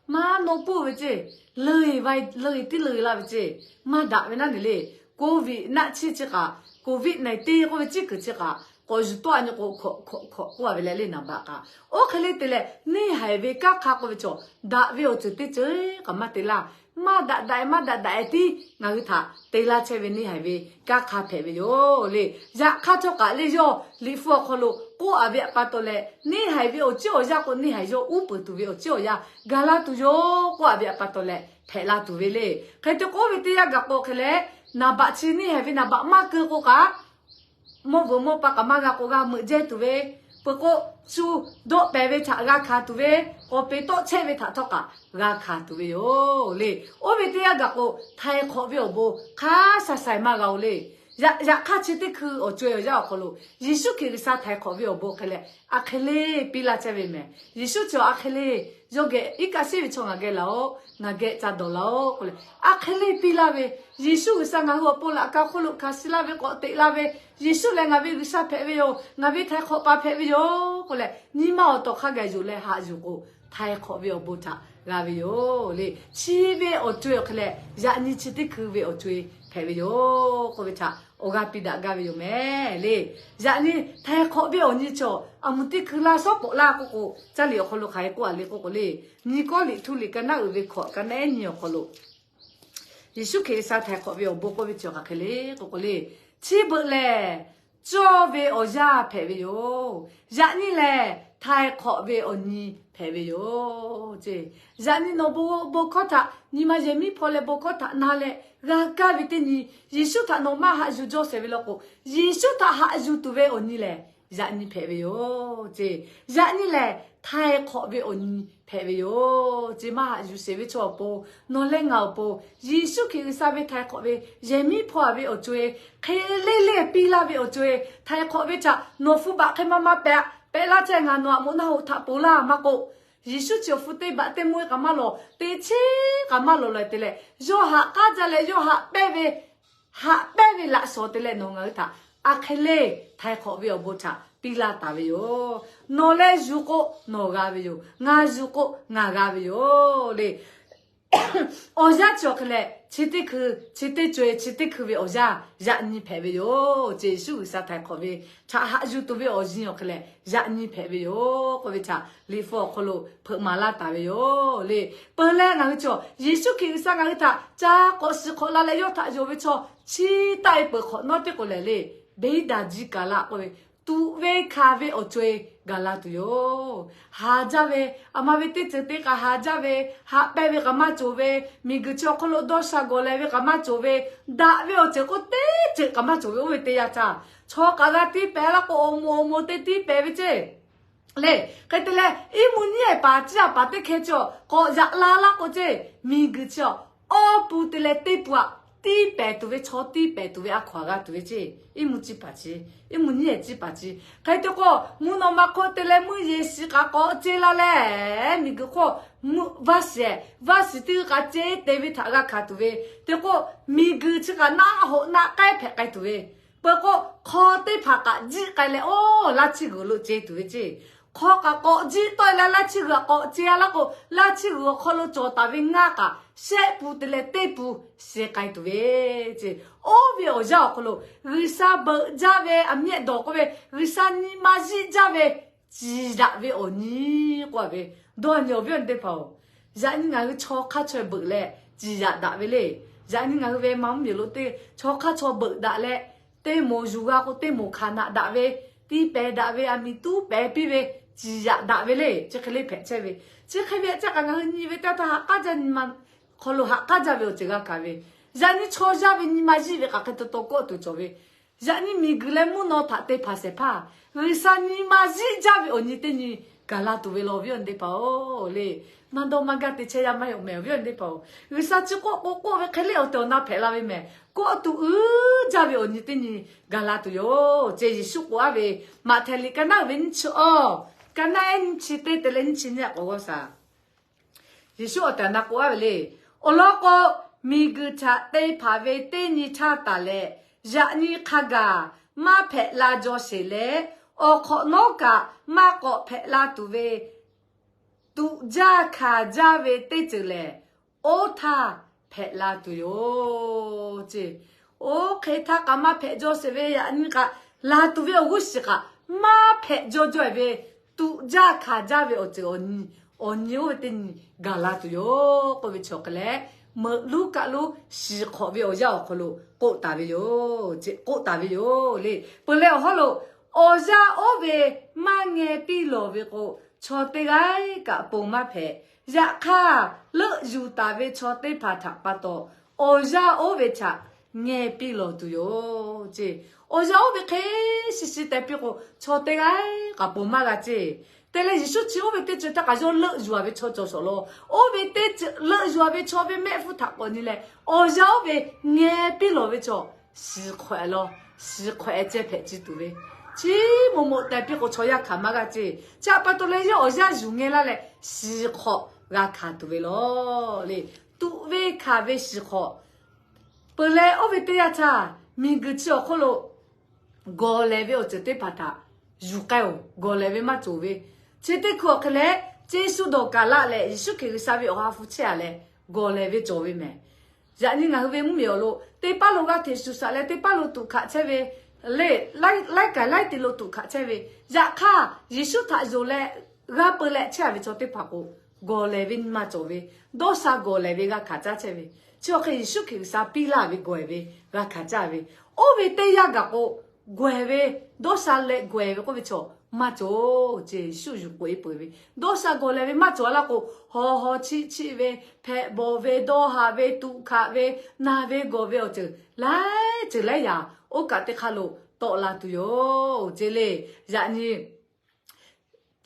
maˇ naw puiˉ ve ceˇ, leuˬ-e vaˇ leuˬ-e tiˉ leuˬ-e laˇ ve ceˇ, maˇ daꞈ ve naˉ neˬ le. COVID naˆ chiˇ chi kaꞈ, COVID nineteen k'oˆ ve ciˉ kuiˬ chi kaꞈ k'awꞈ yuˬ tawˆ-a nyi k'o, hkawꞈ hkawꞈ hkawꞈ k'oˆ-a ve leh le naˍ baꞈ kaꞈ. Oˇ hk'e le te leh neˇ haiˬ ve kanˉ hk'a k'oˆ ve chaw, daꞈ ve awˬ ceuˬ teˇ ceuˬ kaꞈ maˇ te laˇ. Maˇ daꞈ daꞈ-e maˇ daꞈ daꞈ-e tiˉ ngaˬ hui htaꞈ te laˇ chehˇ ve neˇ haiˬ ve kanˉ hk'a hpehꞈ ve yoˬ le. Yaꞈ hk'aˇ htawˇ kaꞈ le yawˇ liꞈ hpu awˬ hk'aw lo k'oˆ-a ve aꞈ pa taw leh, neˇ haiˬ ve awˬ ciˉ awˬ yanˇ k'o, neˇ haiˬ yawˇ uˉ peunˍ tuˬ ve awˬ ciˉ awˬ yanˇ gaˬ la tuˬ yoˬ k'oˆ-a ve aꞈ pa taw leh hpehꞈ la tuˬ ve le. Hk'e te k'oˆ ve teˇ yanˇ gaˬ k'o hk'e leh, naˍ baꞈ chi neˇ haiˬ ve naˍ baꞈ maˇ keu k'o kaꞈ, mawˇ veuˬ mawˇ pa kaꞈ maˇ g'a k'o g'a meuꞈ jehˇ tuˬ ve, peuˬ k'o, shu dawˆ pehˍ ve htaꞈ g'a hkanˍ tuˬ ve, k'awꞈ peˍ tawˆ chehˇ ve htaꞈ htawˇ kaꞈ g'a hkanˍ tuˬ ve yoˬ le. Oˇ ve teˇ yanˇ gaˬ k'o, htaiˍ hk'awꞈ ve awˬ bon hk'a sha shaiˍ maˇ g'a-oˬ le. Yaꞈ hk'aˇ chi teˇ hkui awˬ co-e awˬ yanˇ awˬ hk'aw lo Yeˍsuˆ Hkriꞈ G'uiˬsha htaiˍ hk'awꞈ ve awˬ bon hk'e leh a hk'e le piˇ laˇ chehˇ ve mehˍ. Yeˍsuˆ chi a hk'e le, yawˇ geh iˉ kaˆ sheˉ ve chaw ngaˬ geh laˬ-oꞈ, ngaˬ geh ca dawˬ laˇ-oꞈ k'oˆ leh a hk'e le piˇ laˇ ve, Yeˍsuˆ G'uiˬsha ngaˬ hui awˬ pon laꞈ ka hk'oˆ lo hkanˍ suh laˇ ve, k'awꞈ teꞈ laˇ ve, Yeˍsuˆ lehˬ ngaˬ ve G'uiˬsha hpehꞈ ve yoˬ, ngaˬ ve htaiˍ hk'awꞈ paˍ hpehꞈ ve yoˬ k'oˆ leh, nyi ma awˬ tawˍ hk'a gaˬ yuˬ leh haꞈ yuˬ k'o, htaiˍ hk'awꞈ ve awˬ bon htaꞈ g'a ve yoˬ le. Chi ve awˬ co-e awˬ hk'e leh yaꞈ nyi chi teˇ hkui ve awˬ co-e hpehꞈ ve yoˬ k'oˆ ve htaꞈ awˬ g'aˇ piˇ daꞈ gaˇ ve yoˬ mehˍ le. Yaꞈ nyi htaiˍ hk'awꞈ ve awˬ nyi cawˬ a muˍ teˇ hkui laˇ shawˉ k'awꞈ laˇ k'oˆ k'o, caˇ liꞈ awˬ hk'aw lo hk'aˬ hk'e k'oˆ a le k'oˆ k'o le, Nyiˇ Kawˇrenˍhtuˆ liꞈ ka naˉ uiˍ ve hkawꞈ ka naˉ ehˉ nyi awˬ hk'aw lo Yeˍsuˆ Hkriꞈ G'uiˬsha htaiˍ hk'awꞈ ve awˬ bon k'oˆ ve chi hk'aˬ hk'e le k'oˆ k'o le, chi beuꞈ lehˬ cawˇ ve awˬ yanˇ hpehꞈ ve yoˬ. Yaꞈ nyi lehˬ htaiˍ hk'awꞈ ve awˬ nyi hpehꞈ ve yoˬ ce. Yaꞈ nyi nawˬ bon bon hkawˇ htaꞈ nyi ma yehˬ miˉ hpaw leh bon hkawˇ htaꞈ na leh g'a kaˇ ve teˇ nyi, Yeˍsuˆ htaꞈ nawˬ maˇ haꞈ yuˬ jawˇ shehˍ ve law k'o, Yeˍsuˆ htaꞈ haꞈ yuˬ tuˬ ve awˬ nyi lehˬ yaꞈ nyi hpehꞈ ve yoˬ ce. Yaꞈ nyi lehˬ htaiˍ hk'awꞈ ve awˬ nyi hpehꞈ ve yoˬ ce. Maˇ haꞈ yuˬ sheˍ ve chaw awˬ pon, nawˬ leh ngaˬ awˬ pon, Yeˍsuˆ Hkriꞈ G'uiˬsha ve htaiˍ hk'awꞈ ve yehˬ miˉ hpaw a ve awˬ co-e, hk'e le le piˇ laˇ ve awˬ co-e, htaiˍ hk'awꞈ ve htaꞈ nawˬ hpu baꞈ hk'e maˇ maˇ pehꞈ, pehꞈ laˇ chehˇ ngaˬ nawˬ aꞈ moꞈ naˆ hoꞈ htaꞈ ponˬ laˇ maˇ k'oˆ, Yeˍsuˆ chi awˬ hpu teˇ baꞈ teˇ moˇ e k'aꞈ maˇ lawˬ, teˇ cheˉ k'aꞈ maˇ lawˬ leh te leh, yawˇ haꞈ k'aˉ jaˇ leh yawˇ haꞈ pehnˇ ve, haꞈ pehnˇ ve laꞈ shawnˍ te leh nawˬ ngaˬ hui htaꞈ a hk'e le htaiˍ hk'awꞈ ve awˬ bon htaꞈ piˇ laˇ taˍ ve yoˬ. Nawˬ leh yuˬ k'o nawˬ g'a ve yoˬ. Ngaˬ yuˬ k'o ngaˬ g'a ve yoˬ le. Awˬ yanˇ chi awˬ hk'e leh chi teˇ hkui, chi teˇ co-e, chi teˇ hkui ve awˬ yanˇ yaꞈ nyi hpehꞈ ve yoˬ ce. Yeˍsuˆ G'uiˬsha htaiˍ hk'awꞈ ve htaꞈ haꞈ yuˬ tuˬ ve awˬ nyi awˬ hk'e leh yaꞈ nyi hpehꞈ ve yoˬ k'oˆ ve htaꞈ Liꞈ hpu awˬ hk'aw lo hpeuꞈ maˍ laˇ taˍ ve yoˬ le. Peuˬ leh ngaˬ hui chaw Yeˍsuˆ Hkriꞈ G'uiˬsha ngaˬ hui htaꞈ ca k'awꞈ shiˍ hk'awꞈ la leh yawˇ htaꞈ yonˍ ve chaw chi taˆ e peuˬ hk'awꞈ nawˉ teˇ k'o lehˬ le, beˇdaˍjiˆkaˍlaˆ k'oˆ ve tuꞈ ve hkanˍ ve awˬ co-e gaˬ la tuˬ yoˬ. Haˍ jaˇ ve, aˬ ma ve teˇ ceuˬ te k'aꞈ haˍ jaˇ ve, haꞈ pehnˇ ve k'aꞈ maˇ cawˬ ve, miˬguiˬ chi awˬ hk'aw lo dawˇ sha gawˬ leh ve k'aꞈ maˇ cawˬ ve, daꞈ ve awˬ ceuˬ k'o teˇ ceuˬ k'aꞈ maˇ cawˬ ve, oˇ ve teˇ yanˇ htaˇ chaw k'aꞈ g'a tiˇ pehˍ laˇ k'o awˬ moˍ awˬ moˍ te tiˇ pehˍ ve ceˇ. Le, hk'e te leh iˉ mvuhˇ nyiˉ ehˍ paˍ ciˇ aꞈ paˍ teˇ hkeh chi awˬ k'awꞈ yaꞈ la laˇ k'o ceˇ, miˬguiˬ chi awˬ awˇ pun te leh teˇ pun aꞈ tiˇ pehˍ tuˬ ve, chaw tiˇ pehˍ tuˬ ve a hkaw aꞈ g'a tuˬ ve ceˇ. Iˉ mvuhˇ ciˇ paˍ chi, iˉ mvuhˇ nyiˉ ehˍ ciˇ paˍ chi, hk'e te k'o mvuhˇ naw ma hk'oˆ te leh mvuhˇ yeˬ shiˍ k'aꞈ k'awꞈ ce la leh, miˬguiˬ hk'oˆ vaˇ shiˍ, vaˇ shiˍ teˇ g'uiˇ k'aꞈ ce te ve htaꞈ g'a hkanˍ tuˬ ve, te k'o miˬguiˬ chi kaꞈ naˆ hoꞈ naˆ k'ehˉ hpehꞈ k'ai tuˬ ve, peuˬ k'o hk'aw teˇ hpaˍ k'aꞈ jiˆ k'ai leh oˇ laˇ chiˇ g'uiˬ lo ce tuˬ ve ceˇ. Hk'aw k'aꞈ k'awꞈ jiˆ tawˆ e leh laˇ chiˇ g'uiˬ k'awꞈ ce a laˇ k'o, laˇ chiˇ g'uiˬ awˬ hk'aw lo cawˬ taˍ ve ngaˇ k'aꞈ shehˆ pun te leh teˇ pun sheh k'ai tuˬ ve ceˇ. Oˇ ve awˬ yanˇ awˬ hk'aw lo G'uiˬsha beuꞈ jaˇ ve aˬ miehˆ dawˬ k'oˆ ve, G'uiˬsha nyi ma ziˆ jaˇ ve ciˍ daꞈ ve awˬ nyi k'oˆ a ve, dawˇ nyi awˬ viˉ awˬ nyi teˇ hpaˍ-oˬ, yaꞈ nyi ngaˬ hui chaw hk'aˇ chaw beuꞈ leh ciˍ yaꞈ daꞈ ve le. Yaꞈ nyi ngaˬ hui ve ma mvuhˇmiˬ lo teˇ chaw hk'aˇ chaw beuꞈ daꞈ leh, teˇ moˍ yuˬ g'a k'o teˇ moˍ hkanˍ naꞈ daꞈ ve, tiˇ pehˍ daꞈ ve, aˬ miˍ tuˉ pehˍ piˇ ve, ciˍ yaꞈ daꞈ ve le. Chi hk'e le hpehꞈ chehˇ ve, chi hk'e ve a ciˉ kaꞈ ngaˬ hui nyi ve teˇ htaˇ haꞈ k'aˉ jaˇ nyi ma hk'aw lo haꞈ k'aˉ jaˇ ve awˬ ceuˬ g'a hkanˍ ve, yaꞈ nyi chaw yaˇ ve nyi ma yiˇ ve k'aꞈ hk'e taw taw kawˆ tuˬ cawˬ ve, yaꞈ nyi miˬguiˬ leh mvuhˇ naw htaꞈ te hpanˍ shehˍ hpaˇ G'uiˬsha nyi ma ziˆ jaˇ ve awˬ nyi teˇ nyi gaˬ la tuˬ ve law awˬ viˉ awˬ nyi teˇ hpaˍ-oˬ le. Maˇ dawˇ maˇ gaˇ te chehˇ yaˇ maˇ heˆ awˬ meh awˬ viˉ awˬ nyi teˇ hpaˍ-oˬ, G'uiˬsha chi k'oˆ k'o k'oˆ ve hk'e le awˬ tehˬ awˬ na hpehꞈ la ve mehˍ. Kawˆ tuˬ uiˍ jaˇ ve awˬ nyi teˇ nyi gaˬ la tuˬ yoˬ ce. Yeˍsuˆ k'oˆ a ve, Maꞈhtehˍ liꞈ ka naˉ uiˍ ve nyiˇ chi awˬ, ka naˉ ehˉ nyiˇ chi teˇ te leh nyiˇ chi nyiˇ k'awꞈ g'awˇ shaˍ. Yeˍsuˆ awˬ tehˬ awˬ na k'oˆ a ve le. Awˬ lawn k'o, miˬguiˬ htaꞈ te hpanˍ ve teˇ nyi htaˇ taˍ leh, yaꞈ nyi hk'a gaˬ maˇ hpehꞈ la jaw sheˍ leh, awˬ hk'awꞈ nawˉ kaꞈ maˇ k'awꞈ hpehꞈ la tuˬ ve tuꞈ jaˇ hkanˍ jaˇ ve teˇ ceuˬ lehˬ, oˇ htaˇ hpehꞈ la tuˬ yoˬ ce. Oˇ hk'e htaˇ kaꞈ maˇ hpehꞈ jaw sheˍ ve yaꞈ nyi kaꞈ, laˬ tuˬ ve awˬ g'uˇ shiˍ kaꞈ maˇ hpehꞈ jaw jaw e ve, tuꞈ jaˇ hkanˍ jaˇ ve awˬ ceuˬ awˬ nyi, awˬ nyi oˇ ve teˇ nyi gaˬ la tuˬ yoˬ k'oˆ ve chi awˬ hk'e leh, meuꞈ Luˉkaꞈ lonˉ shiˍ hk'awꞈ ve awˬ yanˇ awˬ hk'aw lo k'oˆ taˍ ve yoˬ ce. K'oˆ taˍ ve yoˬ le. Peuˬ leh awˬ hawˉ lo awˬ yanˇ oˇ ve maˇ ngeh piˇ lawˬ ve k'o, chaw teˇ g'aˇ kaꞈ pon maˇ hpehꞈ. Yaꞈ hk'aˇ, leuˆ yuˬ taˍ ve chaw teˇ hpaˍ htaꞈ pa taw, awˬ yanˇ oˇ ve htaꞈ ngeh piˇ lawˬ tuˬ yoˬ ce. Awˬ yanˇ oˇ ve hk'e shi shi teh piˇ k'o, chaw teˇ g'aˇ kaꞈ pon maˇ g'a ce. Te leh Yeˍsuˆ chi oˇ ve teˇ ceuˬ htaˇ kaꞈ yawˇ leuˆ yuˬ a ve chaw cawˬ shawˍ law. Oˇ ve teˇ ceuˬ leuˆ yuˬ a ve chaw ve mehˆ hpfuhˇ htaꞈ k'awꞈ nyi leh, awˬ yanˇ oˇ ve ngeh piˇ lawˬ ve chaw shiˍ hk'awꞈ law, shiˍ hk'awꞈ ceh hpehꞈ ci tuˬ ve, chi moˍ moˍ tehꞈ piˇ k'o chaw yaˇ hkanˍ maˇ g'a ceˇ. Chi htaꞈ pa taw leh yawˇ awˬ yanˇ yuˬ ngeh laˇ leh shiˍ hk'awꞈ g'a hkanˍ tuˬ ve law le. Tuꞈ ve hkanˍ ve shiˍ hk'awꞈ peuˬ leh, oˇ ve teˇ yanˇ htaˇ miˬguiˬ chi awˬ hk'oˆ lo gawˬ lehˬ ve awˬ ceuˬ teˇ hpaˍ htaꞈ yuˬ k'ai-oˬ. Gawˬ lehˬ ve maˇ cawˬ ve, chi teˇ hkui awˬ hk'e leh, Yeˍsuˆ dawˬ kaˬ laˇ leh Yeˍsuˆ Hkriꞈ G'uiˬsha ve awˬ ha hpu chehˇ-a leh gawˬ lehˬ ve cawˬ ve mehˍ. Yaꞈ nyi ngaˬ hui ve mvuhˇmiˬ awˬ lo teˇ paˉ lo g'a hteꞈ shuˍ shaꞈ leh teˇ paˉ lo tuꞈ hkanˍ chehˇ ve le. Laiˉ kaiˍ laiˉ te lo tuꞈ hkanˍ chehˇ ve, yaꞈ hk'aˇ Yeˍsuˆ htaꞈ yonˍ leh g'a peu leh chehˇ-a ve chaw teˇ hpaˍ k'o, gawˬ lehˬ ve nyi ma cawˬ ve, dawˇ sha gawˬ lehˬ ve g'a hkanˍ caˇ chehˇ ve. Chi awˬ hk'e Yeˍsuˆ Hkriꞈ G'uiˬsha piˇ laˇ ve gawˬ-ehˍ ve g'a hkanˍ caˇ ve, oˇ ve teˇ yanˇ gaˬ k'o, gawˬ-ehˍ ve, dawˇ sha leh gawˬ-ehˍ ve k'oˆ ve chaw maˇ cawˬ. Chi Yeˍsuˆ yuˬ k'oꞈ-e peuˬ ve, dawˇ sha gawˬ lehˬ ve maˇ cawˬ-a laˇ k'o, hawˬ hawˬ chiˆ chiˆ ve, hpehꞈ bawˬ ve, dawˇ haˍ ve, tuꞈ hkanˍ ve, na ve gawˬ ve awˬ ceuˬ laiˉ ceuˬ laiˉ yaꞈ oˇ kaꞈ teˇ hk'aˇ lo tawˆ la tuˬ yoˬ ce le. Yaꞈ nyi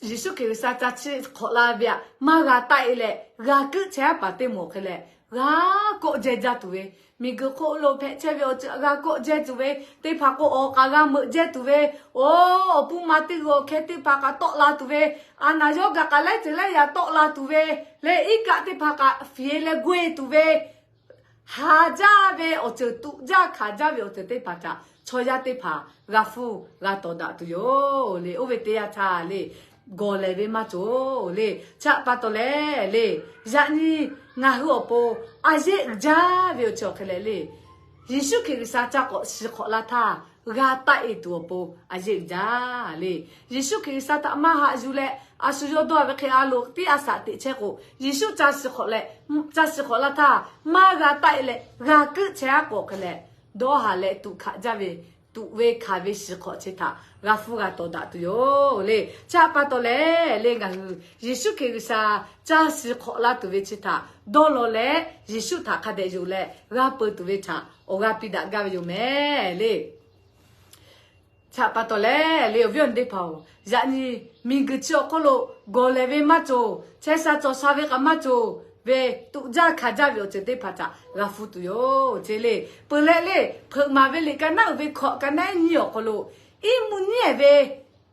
Yeˍsuˆ Hkriꞈ G'uiˬsha ca chi hk'awꞈ la ve htaꞈ maˇ g'a taˆ-e leh, g'a kuiˆ chehˇ-a paˍ teˇ moˍ awˬ hk'e leh, g'a kawˆ jehˇ jaˇ tuˬ ve, miˬguiˬ hk'oˆ lo hpehꞈ chehˇ ve awˬ ceuˬ g'a kawˆ jehˇ tuˬ ve, teˇ hpaˍ k'o awˬ k'aꞈ g'a meuꞈ jehˇ tuˬ ve, oˇ awˬ puˇ ma teˇ g'aw awˬ hkeh teˇ hpaˍ kaꞈ tawˆ la tuˬ ve, a naˍ yawˇ gaˬ kaꞈ laiˉ ceuˬ laiˉ yaꞈ tawˆ la tuˬ ve, leh iˉ kaˆ teˇ hpaˍ kaꞈ fiˍ-e leh g'awˇ-e tuˬ ve, ha jaˇ ve awˬ ceuˬ, tuꞈ jaˇ hkanˍ jaˇ ve awˬ ceuˬ teˇ hpaˍ htaꞈ chaw yaˇ teˇ hpaˍ g'a hpuˇ g'a tawˍ daꞈ tuˬ yoˬ le. Oˇ ve teˇ yanˇ htaˇ le, gawˬ lehˬ ve maˇ cawˬ le. Chi htaꞈ pa taw leh le, yaꞈ nyi ngaˬ hui awˬ pon a yehˆ uiˍ jaˇ ve awˬ ceuˬ awˬ hk'e leh le, Yeˍsuˆ Hkriꞈ G'uiˬsha ca k'awꞈ shiˍ hk'awꞈ la htaˇ, g'a taˆ-e tuˬ awˬ pon a yehˆ uiˍ jaˇ le. Yeˍsuˆ Hkriꞈ G'uiˬsha htaꞈ maˇ haꞈ yuˬ leh, a shu yawˇ dawˇ ve hk'e a loˍ tiˉ a shaꞈ teꞈ chehˇ k'o, Yeˍsuˆ ca shiˍ hk'awꞈ leh, ca shiˍ hk'awꞈ la htaˇ, maˇ g'a taˆ-e leh g'a kuiˆ chehˇ-a k'awꞈ hk'e leh, dawˇ haˍ leh tuꞈ hkanˍ jaˇ ve, tuꞈ ve hkanˍ ve shiˍ hk'awꞈ chi htaꞈ g'a hpuˇ g'a tawˍ daꞈ tuˬ yoˬ le. Chi htaꞈ pa taw leh le, ngaˬ hui Yeˍsuˆ Hkriꞈ G'uiˬsha ca shiˍ hk'awꞈ la tuˬ ve chi htaꞈ dawˇ law leh, Yeˍsuˆ htaꞈ hk'a dehꞈ yonˍ leh g'a peu tuˬ ve htaꞈ awˬ g'aˇ piˇ daꞈ gaˇ ve yoˬ mehˍ le. Chi htaꞈ pa taw leh le, awˬ viˉ awˬ nyi teˇ hpaˍ-oˬ, yaꞈ nyi miˬguiˬ chi awˬ hk'oˆ lo gawˬ lehˬ ve maˇ cawˬ, chehˇ sha cawˬ sha ve kaꞈ maˇ cawˬ ve, tuꞈ jaˇ hkanˍ jaˇ ve awˬ ceuˬ teˇ hpaˍ htaꞈ g'a hpuˇ tuˬ yoˬ ce le. Peuˬ leh le, hpeuꞈ maˍ ve liꞈ ka naˉ uiˍ ve hkawꞈ ka naˉ nyiˇ awˬ hk'aw lo, iˉ mvuhˇ nyiˉ-ehˍ ve,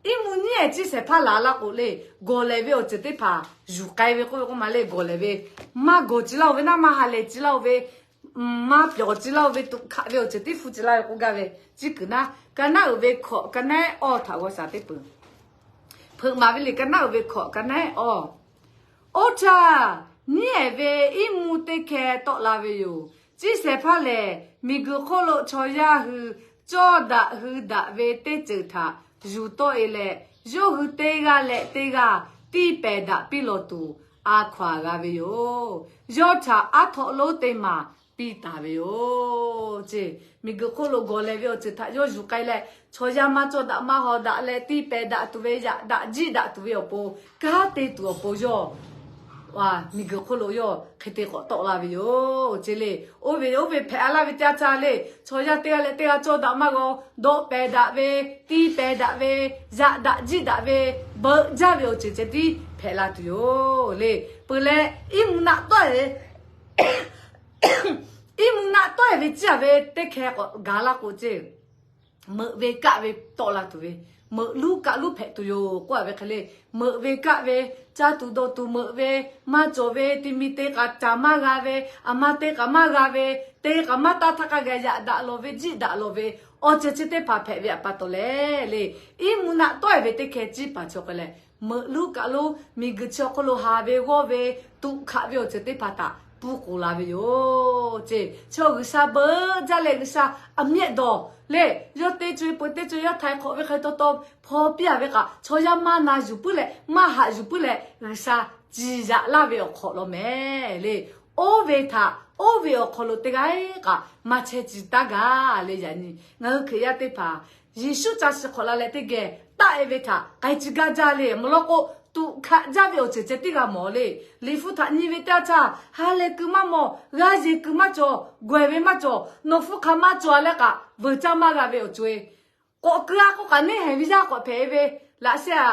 iˉ mvuhˇ nyiˉ-ehˍ ciˇ shehˍ hpaˇ laˬ laˇ k'o le, gawˬ lehˬ ve awˬ ceuˬ teˇ hpaˍ yuˬ k'ai ve k'oˆ ve k'oˆ ma le, gawˬ lehˬ ve maˇ gawˬ ci laˇ-oˬ ve naˉ, maˇ ha lehˬ ci laˇ-oˬ ve, maˇ pyawˬ ci laˇ-oˬ ve, tuꞈ hkanˍ ve awˬ ceuˬ teˇ hpu ci laˇ ve k'oˆ gaˇ ve, ciˇ kuiˬ naˉ ka naˉ uiˍ ve hkawꞈ ka naˉ awˇ htaꞈ g'aw shaˍ teˇ peuˬ. Hpeuꞈ maˍ ve liꞈ ka naˉ uiˍ ve hkawꞈ ka naˉ awˇ. Oˇ htaˇ, nyiˉ-ehˍ ve iˉ mvuhˇ teˇ hkeh tawˆ la ve yoˬ. Ciˇ shehˍ hpaˇ lehˬ, miˬguiˬ hk'oˆ lo chaw yaˇ hui cawˇ daꞈ hui daꞈ ve teˇ ceuˬ htaꞈ yuˬ tawˆ-e leh, yawˇ hui teˇ g'aˇ leh teˇ g'aˇ tiˇ pehˍ daꞈ piˇ lawˬ tuˬ a hkaw-anˬ g'a ve yoˬ. Yawˇ htaꞈ aˉ htaw lonˉ teˇ maˬ piˇ taˍ ve yoˬ ce. Miˬguiˬ hk'oˆ lo gawˬ lehˬ ve awˬ ceuˬ htaꞈ yawˇ yuˬ k'ai leh, chaw yaˇ maˇ cawˇ daꞈ maˇ haw daꞈ leh tiˇ pehˍ daꞈ tuˬ ve, yaꞈ daꞈ jiˆ daꞈ tuˬ ve awˬ pon, kanˉ te tuˬ awˬ pon yawˇ miˬguiˬ hk'oˆ lo yawˇ hk'e te k'awꞈ tawˆ la ve yoˬ ce le. Oˇ ve oˇ ve hpehꞈ-a laˇ ve teˇ yanˇ htaˇ le, chaw yaˇ teˇ g'aˇ leh teˇ g'aˇ cawˇ daꞈ maˇ g'aw, dawˆ pehˍ daꞈ ve, tiˇ pehˍ daꞈ ve, yaꞈ daꞈ jiˆ daꞈ ve, beuꞈ jaˇ ve awˬ ceuˬ ceh tiˉ hpehꞈ la tuˬ yoˬ le. Peuˬ leh, iˉ mvuhˇ naˆ tawˆ-e iˉ mvuhˇ naˆ tawˆ-e ve ciˇ-a ve teˇ hkeh k'awꞈ gaˬ laˇ k'o ce, meuꞈ ve kaˆ ve tawˆ la tuˬ ve, meuꞈ luˉ kaˆ luˉ hpehꞈ tuˬ yoˬ k'oˆ-a ve hk'e le. Meuꞈ ve kaˆ ve, caˇ tuˬ dawˬ tuˬ meuꞈ ve, maˇ cawˬ ve, ti mi te k'aꞈ caˍ maˇ g'a ve, aˬ ma te k'aꞈ maˇ g'a ve, te k'aꞈ maˇ taˇ htaˇ k'a gaˬ yaꞈ daꞈ lawˬ ve, jiˆ daꞈ lawˬ ve, awˬ ceuˬ chi teˇ hpaˍ hpehꞈ ve htaꞈ pa taw leh le, iˉ mvuhˇ naˆ tawˆ-e ve teˇ hkeh ciˇ paˍ chi awˬ hk'e leh, meuꞈ luˉ kaˆ luˉ miˬguiˬ chi awˬ hk'oˆ lo haˍ ve g'awˇ ve, tuꞈ hkanˍ ve awˬ ceuˬ teˇ hpaˍ htaꞈ pfuhˇ k'oˍ la ve yoˬ ce. Chaw G'uiˬsha beuꞈ jaˇ leh G'uiˬsha aˬ miehˆ dawˬ le, yawˇ te co-e peuˬ te co-e yawˇ htaiˍ hk'awꞈ ve hk'e taw taw hpaw piˇ-a ve kaꞈ, chaw yaˇ maˇ na yuˬ puiˉ leh maˇ haꞈ yuˬ puiˉ leh G'uiˬsha ciˍ yaꞈ laˇ ve awˬ hk'awꞈ law mehˍ le. Oˇ ve htaꞈ oˇ ve awˬ hk'aw lo teˇ g'aˇ kaꞈ maˇ chehˇ ci taˇ gaˇ le. Yaꞈ nyi ngaˬ hui Hkriꞈ yaˇ teˇ hpaˍ Yeˍsuˆ ca shiˍ hk'awꞈ la leh teˇ geh taˆ-e ve htaꞈ k'ai ci gaˇ jaˇ le. Mvuhˇ lawˇ k'o, tuꞈ hkanˍ jaˇ ve awˬ ceuˬ ceh tiˉ g'a mawˬ le. Liꞈ hpu htaꞈ nyi ve teˇ yanˇ htaˇ, ha lehˬ kuiˬ maˇ mawˬ, g'a yeˬ kuiˬ maˇ cawˬ, gawˬ-ehˍ ve maˇ cawˬ, nawˬ hpfuhˇ hk'a maˇ cawˬ-a leh kaꞈ veuˬ caˇ maˇ g'a ve awˬ co-e. K'awꞈ keu-a k'oˆ kaꞈ neˇ haiˬ ve yaˇ k'awꞈ hpehꞈ-e ve, laꞈ sheh-a,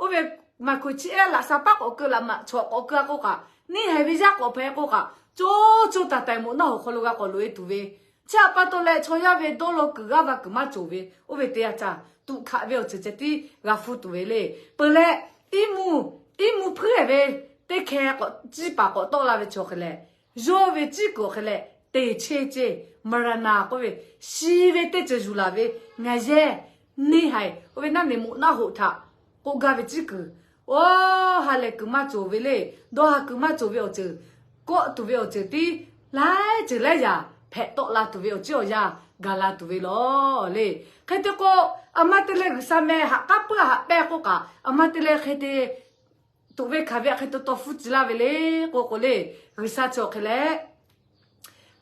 oˇ ve maˍ hkuiˬ chi ehˉ laꞈ sha paˉ k'awꞈ keu laꞈ maꞈ chawꞈ k'awꞈ keu-a k'oˆ kaꞈ, neˇ haiˬ ve yaˇ k'awꞈ hpehꞈ k'oˆ kaꞈ, co co taiˍ taiˍ moˍ naˆ hoꞈ hk'aw lo g'a k'awꞈ loꞈ-e tuˬ ve, Chi htaꞈ pa taw leh chaw yaˇ ve dawˇ law kuiˬ g'aˇ va kuiˬ maˇ cawˬ ve, oˇ ve teˇ yanˇ htaˇ tuꞈ hkaꞈ ve awˬ ceuˬ ceh tiˉ g'a hpuˇ tuˬ ve le. Peuˬ leh, iˉ mvuhˇ, iˉ mvuhˇ hpuiˉ-ehˍ ve teˇ hkeh k'awꞈ ciˇ paˍ k'awꞈ tawˆ la ve chaw hk'e leh, yawˇ ve ciˉ kuiˬ awˬ hk'e leh teˇ cheˇ ceˇ, maˍraˍnaˍ k'oˆ ve, shi ve teˇ ceuˬ yuˬ laˬ ve ngaˬ yehˇ neˇ haiˬ, oˇ ve naˆ neꞈ moꞈ naˆ hoꞈ htaꞈ k'oˆ gaˇ ve ciˉ kuiˬ, oˇ ha lehˬ kuiˬ maˇ cawˬ ve le. Dawˇ ha kuiˬ maˇ cawˬ ve awˬ ceuˬ, kawˆ tuˬ ve awˬ ceuˬ tiˉ laiˉ ceuˬ laiˉ yaꞈ hpehꞈ tawˆ la tuˬ ve awˬ ciˉ awˬ yanˇ gaˬ la tuˬ ve lawˬ le. Hk'e te k'o, aˬ ma te leh G'uiˬsha meh haꞈ k'aˉ puiˉ haꞈ pehˇ k'oˆ kaꞈ, aˬ ma te leh hk'e te tuꞈ ve hkanˍ ve hk'e te taw hpuˇ tcuh laˇ ve le k'oˆ k'o le, G'uiˬsha cawˬ hk'e leh,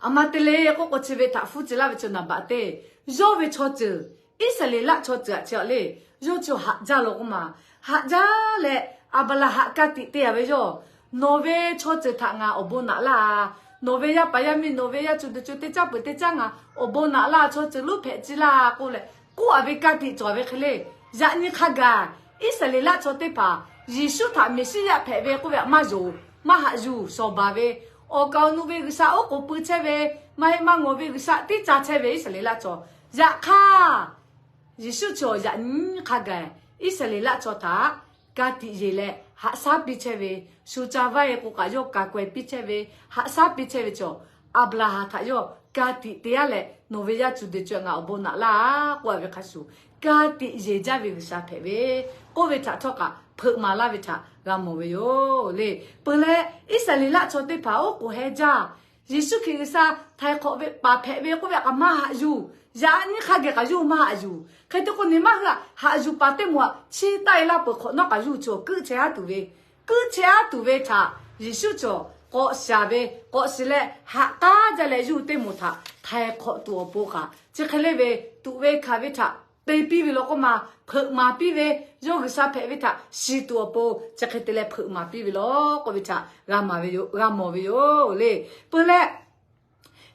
aˬ ma te le k'oˆ k'o chi ve htaꞈ hpuˇ tcuh laˇ ve chi naˍ baꞈ te, yawˇ ve chaw ceuˬ, Iˉsaˍreˍlaˆ chaw ceuˬ aꞈ chi a le, yawˇ chi haꞈ jaˇ law k'oˆ ma. Haꞈ jaˇ leh, Aˍbraˍhanˍ ka tiꞈ te-a ve yawˇ, nawˬ ve chaw ceuˬ htaꞈ ngaˬ awˬ bon naꞈ laˇ. Nawˬ ve yaˇ paˍ yaˇ miˇ, nawˬ ve yaˇ cu duˬ co teˇ caˉ peuˬ teˇ caˉ ngaˬ awˬ bon naꞈ laˇ, chaw ceuˬ lonˉ hpehꞈ ciˇ laˇ k'oˆ leh, k'oˆ-a ve ka tiꞈ cawˬ ve hk'e le. Yaꞈ nyi hk'a gaˬ, Iˉsaˍreˍlaˆ chaw teˇ hpaˍ Yeˍsuˆ htaꞈ Meˍsiˉyaˆ hpehꞈ ve k'oˆ ve htaꞈ maˇ yonˍ, maˇ haꞈ yuˬ shawˍ baˬ ve, awˬ kaˍ awˬ nu ve G'uiˬsha oˉ k'oˍ pui chehˇ ve, maˇ heˆ maˇ ngawˬ ve G'uiˬsha tiˉ ca chehˇ ve Iˉsaˍreˍlaˆ chaw. Yaꞈ hk'aˇ, Yeˍsuˆ chi yaꞈ nyi hk'a gaˬ Iˉsaˍreˍlaˆ chaw htaꞈ ka tiꞈ yeˬ leh haꞈ shaˉ piˇ chehˇ ve, shu ca vaˇ-e k'o kaꞈ yawˇ ka kaweh piˇ chehˇ ve, haꞈ shaˉ piˇ chehˇ ve chaw, Aˍbraˍhanˍ htaꞈ yawˇ ka tiꞈ te-a leh, nawˬ ve yaˇ cu duˬ co ngaˬ awˬ bon naꞈ laˇ k'oˆ-a ve hk'a shuˍ, ka tiꞈ yeˬ jaˇ ve G'uiˬsha hpehꞈ ve, k'oˆ ve htaꞈ htawˇ kaꞈ hpeuꞈ maˍ laˇ ve htaꞈ g'a mawˬ ve yoˬ le. Peuˬ leh, Iˉsaˍreˍlaˆ chaw teˇ hpaˍ oˉ k'oˍ heh jaˇ. Yeˍsuˆ Hkriꞈ G'uiˬsha htaiˍ hk'awꞈ ve paˍ hpehꞈ ve k'oˆ ve kaꞈ maˇ haꞈ yuˬ. Yaꞈ nyi hk'a gaˬ kaꞈ yawˇ maˇ haꞈ yuˬ. Hk'e te k'o, neˇ maˇ hui haꞈ yuˬ paˍ teˇ moˍ aꞈ chiˇ taˆ-e laˇ peuˬ hk'awꞈ nawˉ kaꞈ yawˇ hui chi awˬ kuiˉ chehˇ-a tuˬ ve, kuiˉ chehˇ-a tuˬ ve htaꞈ Yeˍsuˆ cawˬ k'awꞈ shaˍ ve, k'awꞈ shiˍ leh haꞈ k'aˉ jaˇ leh yawˇ hui teˇ moˍ htaꞈ htaiˍ hk'awꞈ tuˬ awˬ pon kaꞈ, chi hk'e le ve tuꞈ ve hkanˍ ve htaꞈ te piˇ ve law k'oˆ ma, hpeuꞈ maˍ piˇ ve, yawˇ G'uiˬsha hpehꞈ ve htaꞈ shiˍ tuˬ awˬ pon chi hk'e te leh hpeuꞈ maˍ piˇ ve law k'oˆ ve htaꞈ g'a mawˬ ve yoˬ le. Peuˬ leh,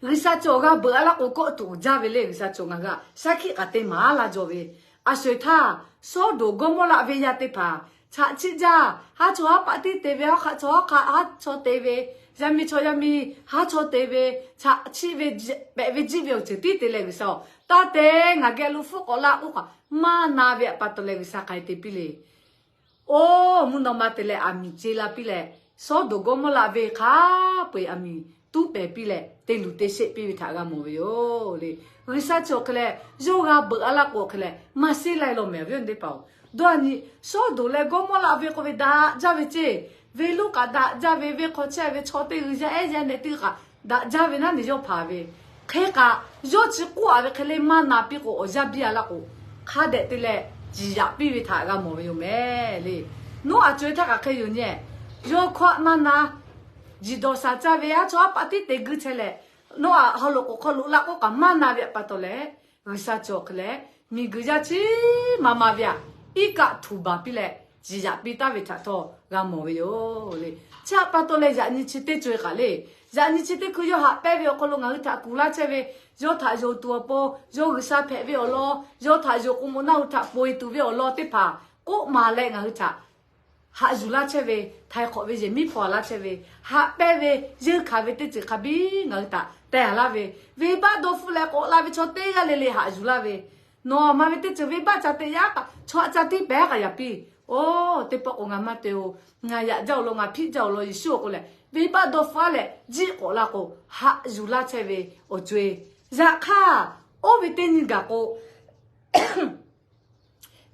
G'uiˬsha cawˬ g'a beuꞈ-a laˇ k'o, kawˆ tuˬ jaˇ ve le. G'uiˬsha cawˬ ngaˬ hui htaꞈ shaˉ hkiˆ k'aꞈ te maˍ-a laˇ jaw ve, a sho-eˬ htaˇ, Sawˉdonˍ Gawˇmawˇraˆ venˇ yaˇ teˇ hpaˍ chaꞈ chiˆ jaˇ. Haˉ chaw haˉ paˆ tiˉ te ve, haˉ hk'aˆ chaw haˉ hk'aˆ haˉ chaw te ve, yaˇ miˇ chaw yaˇ miˇ haˉ chaw te ve, chaꞈ chiˆ ve pehꞈ ve jiˆ ve awˬ ceuˬ tiˉ te leh G'uiˬsha-oˬ, taˇ te, ngaˬ geh lo hpfuhˆ k'awꞈ laˇ k'oˆ kaꞈ maˇ na ve htaꞈ pa taw leh G'uiˬsha hk'aˬ hk'e te piˇ le. Oˇ, mvuhˇ naw ma te leh aˬ miˍ ce la piˇ leh, Sawˉdonˍ Gawˇmawˇraˆ venˇ hk'a peu-eˬ aˬ miˍ tuˉ pehˍ piˇ leh te luˬ te sheˆ piˇ ve htaꞈ g'a mawˬ ve yoˬ le. G'uiˬsha cawˬ hk'e leh, yawˇ g'a beuꞈ-a laˇ k'o hk'e leh maˇ sheˉ lai law mehˍ ve yoˬ teˇ hpaˍ-oˬ. Dawˇ-a nyi, Sawˉdonˍ leh Gawˇmawˇraˆ venˇ k'oˆ ve daꞈ jaˇ ve ceˇ, venˇ lonˉ kaꞈ daꞈ jaˇ ve, venˇ hk'aw chehˇ ve chaw teˇ g'uiˬ yaˇ ehˉ yaˇ neh teˇ g'uiˬ kaꞈ daꞈ jaˇ ve naˉ ne yawˇ hpanˍ ve. Hk'e kaꞈ, yawˇ chi k'oˆ-a ve hk'e le maˇ na piˇ k'o, awˬ yanˇ biˇ-a laˇ k'o, hk'a dehꞈ te leh ciˍ yaꞈ piˇ ve htaꞈ g'a mawˬ ve yoˬ mehˍ le. Noˉaꞈ co-e htaˇ kaꞈ hk'e yoˬ nyi. Yawˇ hkawˇ maˇ na, jiˬ dawˬ shaˍ caˇ ve haˉ chaw haˉ paˆ tiˉ te guiˇ chehˇ leh, Noˉaꞈ haw loꞈ k'oˍ hk'aw loꞈ la k'oˆ kaꞈ maˇ na ve htaꞈ pa taw leh, G'uiˬsha cawˬ hk'e leh, miˬguiˬ yaˇ chi ma ma ve htaꞈ iˉ kaˆ htuˬ baˬ piˇ leh, ciˍ yaꞈ piˇ taˍ ve htaꞈ htawˇ g'a mawˬ ve yoˬ le. Chi htaꞈ pa taw leh yaꞈ nyi chi teˇ co-e kaꞈ le, yaꞈ nyi chi teˇ hkui yawˇ haꞈ pehnˇ ve awˬ hk'aw lo ngaˬ hui htaꞈ kuˬ laˇ chehˇ ve, yawˇ htaꞈ yonˍ tuˬ awˬ pon, yawˇ G'uiˬsha hpehꞈ ve awˬ lawn, yawˇ htaꞈ yonˍ k'o moˍ naˆ hui htaꞈ ponˬ-e tuˬ ve awˬ lawn teˇ hpaˍ k'oˆ maˍ leh ngaˬ hui htaꞈ haꞈ yuˬ laˇ chehˇ ve, htaiˍ hk'awꞈ ve yehˬ miˉ hpaw-a laˇ chehˇ ve, haꞈ pehnˇ ve, yeunˇ hkanˍ ve teˇ ceuˬ hk'a biˇ ngaˬ hui htaꞈ teh-a laˇ ve, venˇbaˆ dawˇ hpfuhˆ leh k'awꞈ la ve chaw teˇ g'aˇ le le haꞈ yuˬ laˇ ve, nawˬ aˬ ma ve teˇ ceuˬ venˇbaˆ ca te yaˇ kaꞈ, chaw haꞈ ca tiˉ pehˍ kaꞈ yaꞈ piˇ. Oˇ, teˇ pawˆ k'o ngaˬ maˇ te-o, ngaˬ yaꞈ jaˇ-oˬ law, ngaˬ hpiˆ jaˇ-oˬ law, Yeˍsuˆ-oˬ k'oˆ leh, venˇbaˆ dawˇ hpfuhˆ leh jiˆ k'awꞈ la k'o, haꞈ yuˬ laˇ chehˇ ve awˬ co-e. Yaꞈ hk'aˇ, oˇ ve teˇ nyi gaˬ k'o,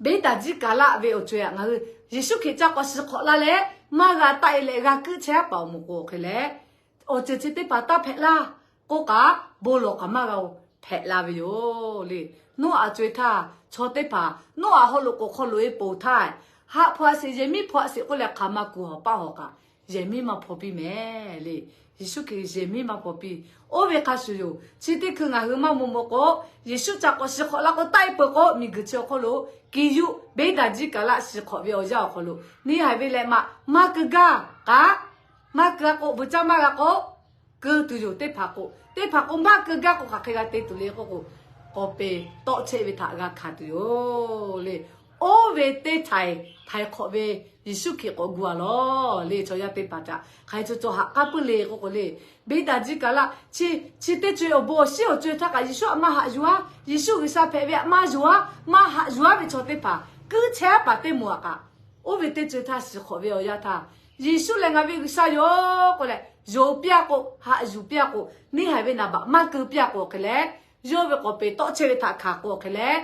Beˉdaˍjiˆ kaˍlaˆ ve awˬ co-e htaꞈ ngaˬ hui Yeˍsuˆ Hkriꞈ ca k'awꞈ shiˍ hk'awꞈ la leh, maˇ g'a taˆ-e leh g'a kuiˉ chehˇ-a paˍ awˬ moˍ k'o hk'e leh, awˬ ceuˬ chi teˇ hpaˍ taˇ hpehꞈ laˇ k'oˆ kaꞈ, bon lawˬ kaꞈ maˇ g'a-o, hpehꞈ la ve yoˬ le. Noˉaꞈ co-e htaˇ, chaw teˇ hpaˍ Noˉaꞈ haw loꞈ k'oˍ hk'aw loꞈ-e poˬ htaˇ, haꞈ hpaw-a sheˍ, yehˬ miˉ hpaw-a sheˍ k'oˆ leh hk'aˬ ma kuˬ hawˬ paˆ hawˬ kaꞈ, yehˬ miˉ maˇ hpaw piˇ mehˍ le. Yeˍsuˆ Hkriꞈ yehˬ miˉ maˇ hpaw piˇ. Oˇ ve hk'a shuˍ yoˬ, chi teˇ hkui ngaˬ hui maˇ maw maw k'o, Yeˍsuˆ ca k'awꞈ shiˍ hk'awꞈ la k'o taˆ-e peuˬ k'o, miˬguiˬ chi awˬ hk'aw lo, kiˬ yuˆ Beˉdaˍjiˆ kaˍlaˆ shiˍ hk'awꞈ ve awˬ yanˇ awˬ hk'aw lo, neˇ haiˬ ve leh maꞈ maˇ keu gaˇ kaꞈ, maˇ keu-a k'o, bvuhˬ caˇ maˇ g'a k'o, keu tuˬ yoˬ. Teˇ hpaˍ k'o, teˇ hpaˍ k'o maˇ keu gaˇ k'o, hk'aˬ hk'e g'a te tuˬ le k'oˆ k'o, k'awꞈ peˍ tawˆ chehˇ ve htaꞈ g'a hkanˍ tuˬ yoˬ le. Oˇ ve teˇ htaiˍ, htaiˍ hk'awꞈ ve Yeˍsuˆ Hkriꞈ k'awꞈ gu a lawˬ le. Chaw yaˇ teˇ hpaˍ htaꞈ hk'aˬ hk'e chaw chaw haꞈ k'aˉ puiˉ le k'oˆ k'o le, beˇ daꞈ jiˇ kaꞈ laˇ, chi, chi teˇ co-e awˬ bon awˬ shiˉ awˬ co-e htaˇ kaꞈ Yeˍsuˆ a ma haꞈ yuˬ a, Yeˍsuˆ G'uiˬsha hpehꞈ ve a ma yuˬ a, ma haꞈ yuˬ a ve chaw teˇ hpaˍ kuiˉ chehˇ a paˍ teˇ moˍ a kaꞈ, oˇ ve teˇ co-e htaˇ shiˍ hk'awꞈ ve awˬ yanˇ htaˇ, Yeˍsuˆ lehˬ ngaˬ ve G'uiˬsha yoˬ k'oˆ leh, yonˍ piˇ a k'o, haꞈ yuˬ piˇ a k'o, neˇ haiˬ ve naˍ baꞈ maˇ keu piˇ a k'o hk'e leh, yawˇ ve k'awꞈ peˍ tawˆ chehˇ ve htaꞈ hkanˍ k'o hk'e leh,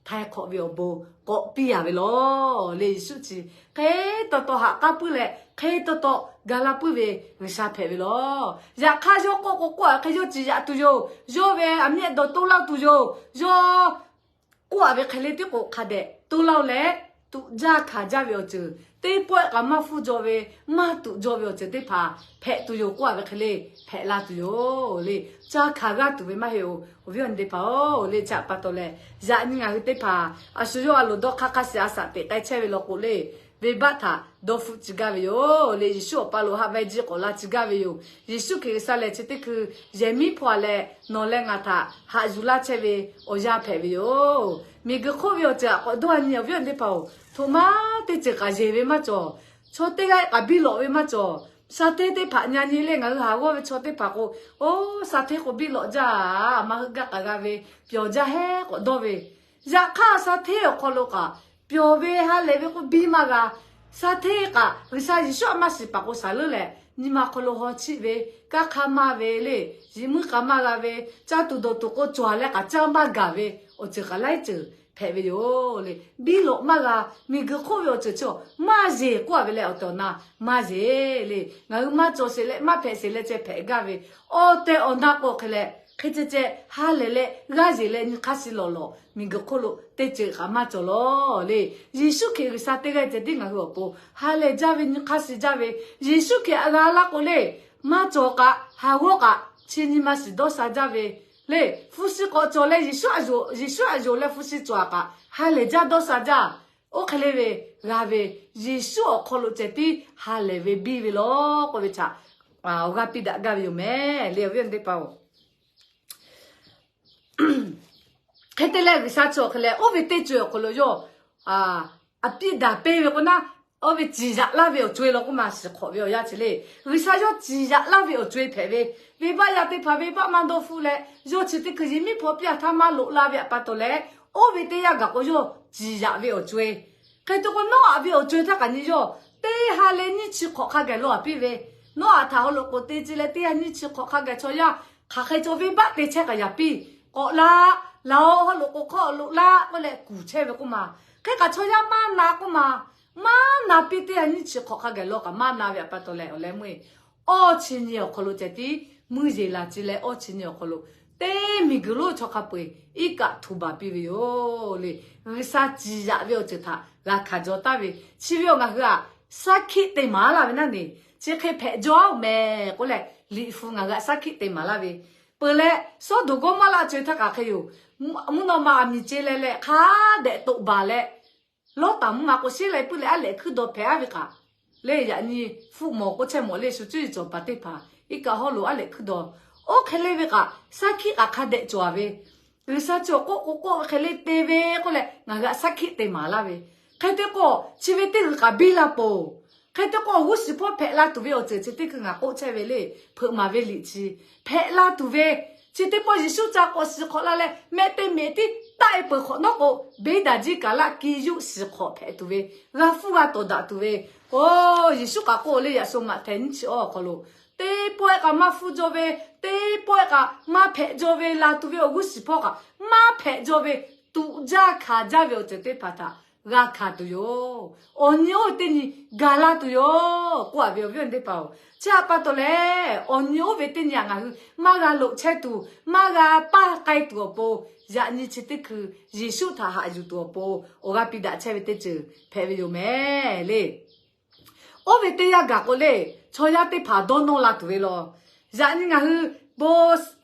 htaiˍ hk'awꞈ ve awˬ bon k'awꞈ piˇ a ve lawˬ le. Yeˍsuˆ chi hk'e taw taw haꞈ k'aˉ puiˉ leh hk'e taw taw ga laˇ puiˉ ve G'uiˬsha hpehꞈ ve lawˬ. Yaꞈ hk'aˇ yawˇ k'oˆ k'o k'oˆ a hk'e yawˇ ciˍ yaꞈ tuˬ yoˬ. Yawˇ ve aˬ miˇ ehˉ dawˬ to laˇ tuˬ yoˬ. Yawˇ k'oˆ a ve hk'e le tiˉ k'o hk'a dehꞈ to laˇ-oˆ leh, tuꞈ jaˇ hkanˍ jaˇ ve awˬ ceuˬ, teˇ pawehˇ kaꞈ maˇ hpfuhˇ jaw ve, maˇ tuꞈ jaw ve awˬ ceuˬ teˇ hpaˍ hpehꞈ tuˬ yoˬ k'oˆ a ve hk'e le hpehꞈ la tuˬ yoˬ le. Ca hkanˍ g'aˇ tuˬ ve maˇ heˆ-oˬ, awˬ viˉ awˬ nyi teˇ hpaˍ-oˬ le. Chi htaꞈ pa taw leh, yaꞈ nyi ngaˬ hui teˇ hpaˍ a shu yawˇ a loˍ dawˇ hk'aˇ hk'aˇ shiˍ a shaꞈ teꞈ k'ai chehˇ ve law k'o le, venˇbaˆ htaꞈ dawˇ hpfuhˆ tcuh gaˇ ve yoˬ le. Yeˍsuˆ awˬ pa lo haꞈ veh jiˇ k'awꞈ la tcuh gaˇ ve yoˬ. Yeˍsuˆ Hkriꞈ G'uiˬsha lehˬ chi teˇ hkui yehˬ miˉ hpawˇ a leh nawˬ leh ngaˬ htaꞈ haꞈ yuˬ laˇ chehˇ ve awˬ yanˇ hpehꞈ ve yoˬ. Miˬguiˬ hk'oˆ ve awˬ ceuˬ htaꞈ k'awꞈ dawˇ a nyi awˬ viˉ awˬ nyi teˇ hpaˍ-oˬ, htoꞈ ma teˇ ceuˬ kaꞈ yehˬ ve maˇ cawˬ. Chaw teˇ g'aˇ kaꞈ biˇ lawꞈ ve maˇ cawˬ. Sha hteˇ teˇ hpaˍ nyi a nyi le ngaˬ hui haˍ g'awˇ ve chaw teˇ hpaˍ k'o, oˇ sha hteˇ k'o biˇ lawꞈ jaˇ, maˇ heuˆ gaˇ k'aꞈ g'a ve, pyawˬ jaˇ hehˉ k'awꞈ dawˇ ve, yaꞈ hk'aˇ sha hteˇ awˬ hk'aw lo kaꞈ pyawˬ ve ha lehˬ ve k'oˆ biˇ maˇ g'a. Sha hteˇ kaꞈ G'uiˬsha Yeˍsuˆ a maˇ shiˍ paˍ k'o shaˍ leuˉ leh nyi ma hk'aw lo haw chiˆ ve, kanˇ hk'aˇ maˇ ve le, yiꞈ muiˉ k'a maˇ g'a ve, caˇ tuˬ dawˬ tuˬ k'o cawˬ leh k'aꞈ caˇ maˇ gaˬ ve awˬ ceuˬ k'aꞈ laiˉ ceuˬ hpehꞈ ve yoˬ le. Biˇ lawꞈ maˇ g'a. Miˬguiˬ hk'oˆ ve awˬ ceuˬ chi maˇ yeˬ k'oˆ a ve leh awˬ tehˬ awˬ na maˇ yeˬ le. Ngaˬ hui maˇ cawˬ sheˍ leh maˇ hpehꞈ sheˍ leh ceh hpehꞈ gaˇ ve awˬ tehˬ awˬ na k'o hk'e leh, hk'e ceh ceh ha lehˬ leh g'aˇ yeˬ leh nyi hk'aˇ shiˍ lawˬ lawˬ miˬguiˬ hk'oˆ lo teˇ ceuˬ kaꞈ maˇ cawˬ lawˬ le. Yeˍsuˆ Hkriꞈ G'uiˬsha teˇ g'aˇ ceh tiˉ ngaˬ hui awˬ pon ha lehˬ jaˇ ve nyi hk'aˇ shiˍ jaˇ ve, Yeˍsuˆ Hkriꞈ htaꞈ g'a laˇ k'o le, maˇ cawˬ kaꞈ haˍ g'awˇ kaꞈ chi nyi ma shiˍ dawˇ sha jaˇ ve le. Hpu shi k'awꞈ cawˬ leh Yeˍsuˆ a yoˬ, Yeˍsuˆ a yoˬ leh hpu shi cawˬ a kaꞈ ha lehˬ jaˇ dawˇ sha jaˇ. Oˇ hk'e le ve g'a ve, Yeˍsuˆ awˬ hk'aw lo ceh tiˉ ha lehˬ ve biˇ ve lawˬ k'oˆ ve htaꞈ awˬ g'aˇ piˇ daꞈ gaˇ ve yoˬ mehˍ le, awˬ viˉ awˬ nyi teˇ hpaˍ-oˬ. Hk'e te leh G'uiˬsha chi awˬ hk'e leh oˇ ve teˇ co-e awˬ hk'aw lo yawˇ a piˇ daꞈ peˇ ve k'o naˉ, oˇ ve ciˍ yaꞈ laˇ ve awˬ co-e law k'oˆ ma shiˍ hk'awꞈ ve awˬ yanˇ chi le. G'uiˬsha yawˇ ciˍ yaꞈ laˇ ve awˬ co-e hpehꞈ ve, venˇbaˆ yaˇ teˇ hpaˍ venˇbaˆ maˇ dawˇ hpfuhˆ leh, yawˇ chi teˇ hkui yehˬ miˉ hpawˇ piˇ a htaˇ maˇ loꞈ la ve htaꞈ pa taw leh, oˇ ve teˇ yanˇ gaˬ k'o yawˇ ciˍ yaꞈ ve awˬ co-e. Hk'e te k'o Noˉaꞈ ve awˬ co-e htaˇ kaꞈ nyi yawˇ teˇ ha leh nyiˇ chi hk'awꞈ hk'a gaˬ lawˬ a piˇ ve, Noˉaꞈ htaꞈ haw loꞈ k'oˍ te ce leh teˇ ha nyiˇ chi hk'awꞈ hk'a gaˬ chaw yaˇ hk'aˬ hk'e cawˬ venˇbaˆ te chehˇ kaꞈ yaꞈ piˇ, k'awꞈ la, laˬ-oˬ, haw loꞈ k'oˍ hk'aw loꞈ laˇ k'oˆ leh kuˬ chehˇ ve k'oˆ ma. Hk'e kaꞈ chaw yaˇ maˇ na k'oˆ ma. Maˇ na piˇ teˇ ha nyiˇ chi hk'awꞈ hk'a gaˬ lawˬ kaꞈ maˇ na ve htaꞈ pa taw leh awˬ leh meuˇ-e, awˇ chi nyi awˬ hk'aw lo ceh tiˉ mvuhˇ yeˬ laˬ ce leh awˇ chi nyi awˬ hk'aw lo teˇ miˬguiˬ lonˉ chaw hk'a peu-eˬ iˉ kaˆ htu baˬ piˇ ve yoˬ le. G'uiˬsha ciˍ yaꞈ ve awˬ ceuˬ htaꞈ g'a hkanˍ jaw taˍ ve, chi ve awˬ ngaˬ hui a saˉ hkiˆ te maˍ laˇ ve naˉ ne, chi hk'e hpehꞈ jaw-oˬ mehˍ k'oˆ leh, liꞈ hpu ngaˬ hui a saˉ hkiˆ te maˍ laˇ ve, peuˬ leh Sawˉdonˍ Gawˇmawˇraˆ co-e htaˇ kaꞈ hk'e yoˬ. Mvuhˇ naw ma aˬ miˍ ce leh leh hk'a dehꞈ toꞈ baˬ leh, lawˇtaˍ mvuhˇ ma k'o sheˉ leh puiˉ leh aˉ lehꞈ hkuiˉ daw hpehꞈ-a ve kaꞈ, le yaꞈ nyi hpfuhˆ mawˬ k'oˆ chehˇ mawˬ le shu cuˇ yiˍ cawˬ paˍ teˇ hpaˍ iˉ kaˆ hawˉ lo aˉ lehꞈ hkuiˉ daw. Oˇ hk'e le ve kaꞈ saˉ hkiˆ kaꞈ hk'a dehꞈ cawˬ-a ve, G'uiˬsha chi awˬ k'oˆ k'o k'oˆ ve hk'e le te ve k'oˆ leh ngaˬ hui a saˉ hkiˆ te maˍ laˇ ve. Hk'e te k'o chi ve teˇ g'uiˬ kaꞈ biˇ la poˬ. Hk'e te k'o awˬ g'uˇ shiˍ hpawˇ hpehꞈ la tuˬ ve awˬ ceuˬ chi teˇ hkui ngaˬ k'oˆ chehˇ ve le, hpeuꞈ maˍ ve liꞈ chi hpehꞈ la tuˬ ve, chi teˇ pawˆ Yeˍsuˆ ca k'awꞈ shiˍ hk'awꞈ la leh mehˆ teˇ mehˆ tiˉ taˆ-e peuˬ hk'awꞈ nawˉ k'o, beˇ daꞈ jiˇ kaˍ laˆ kiˇ yuˆ shiˍ hk'awꞈ hpehꞈ tuˬ ve, g'a hpfuhˇ g'a tawˍ daꞈ tuˬ ve, o, Yeˍsuˆ kaꞈ k'oˆ le, yaꞈ sho maꞈ htehˍ nyiˇ chi awˇ awˬ hk'aw lo, teˇ pawehˇ kaꞈ maˇ hpfuhˇ jaw ve, teˇ pawehˇ kaꞈ maˇ hpehꞈ jaw ve, la tuˬ ve awˬ g'uˇ shiˍ hpawˇ kaꞈ maˇ hpehꞈ jaw ve, tuꞈ jaˇ hkanˍ jaˇ ve awˬ ceuˬ teˇ hpaˍ htaꞈ g'a hkanˍ tuˬ yoˬ. Awˬ nyi oˇ ve teˇ nyi gaˬ la tuˬ yoˬ k'oˆ a ve awˬ viˉ awˬ nyi teˇ hpaˍ-oˬ, chi htaꞈ pa taw leh awˬ nyi oˇ ve teˇ nyi htaꞈ ngaˬ hui maˇ g'a loꞈ chehˇ tuˬ, maˇ g'a paˇ k'ai tuˬ awˬ pon, yaꞈ nyi chi teˇ hkui Yeˍsuˆ htaꞈ haꞈ yuˬ tuˬ awˬ pon awˬ g'aˇ piˇ daꞈ chehˇ ve teˇ ceuˬ hpehꞈ ve yoˬ mehˍ le. Oˇ ve teˇ yanˇ gaˬ k'o le, chaw yaˇ teˇ hpaˍ dawˇ nawˇ la tuˬ ve law. Yaꞈ nyi ngaˬ hui bon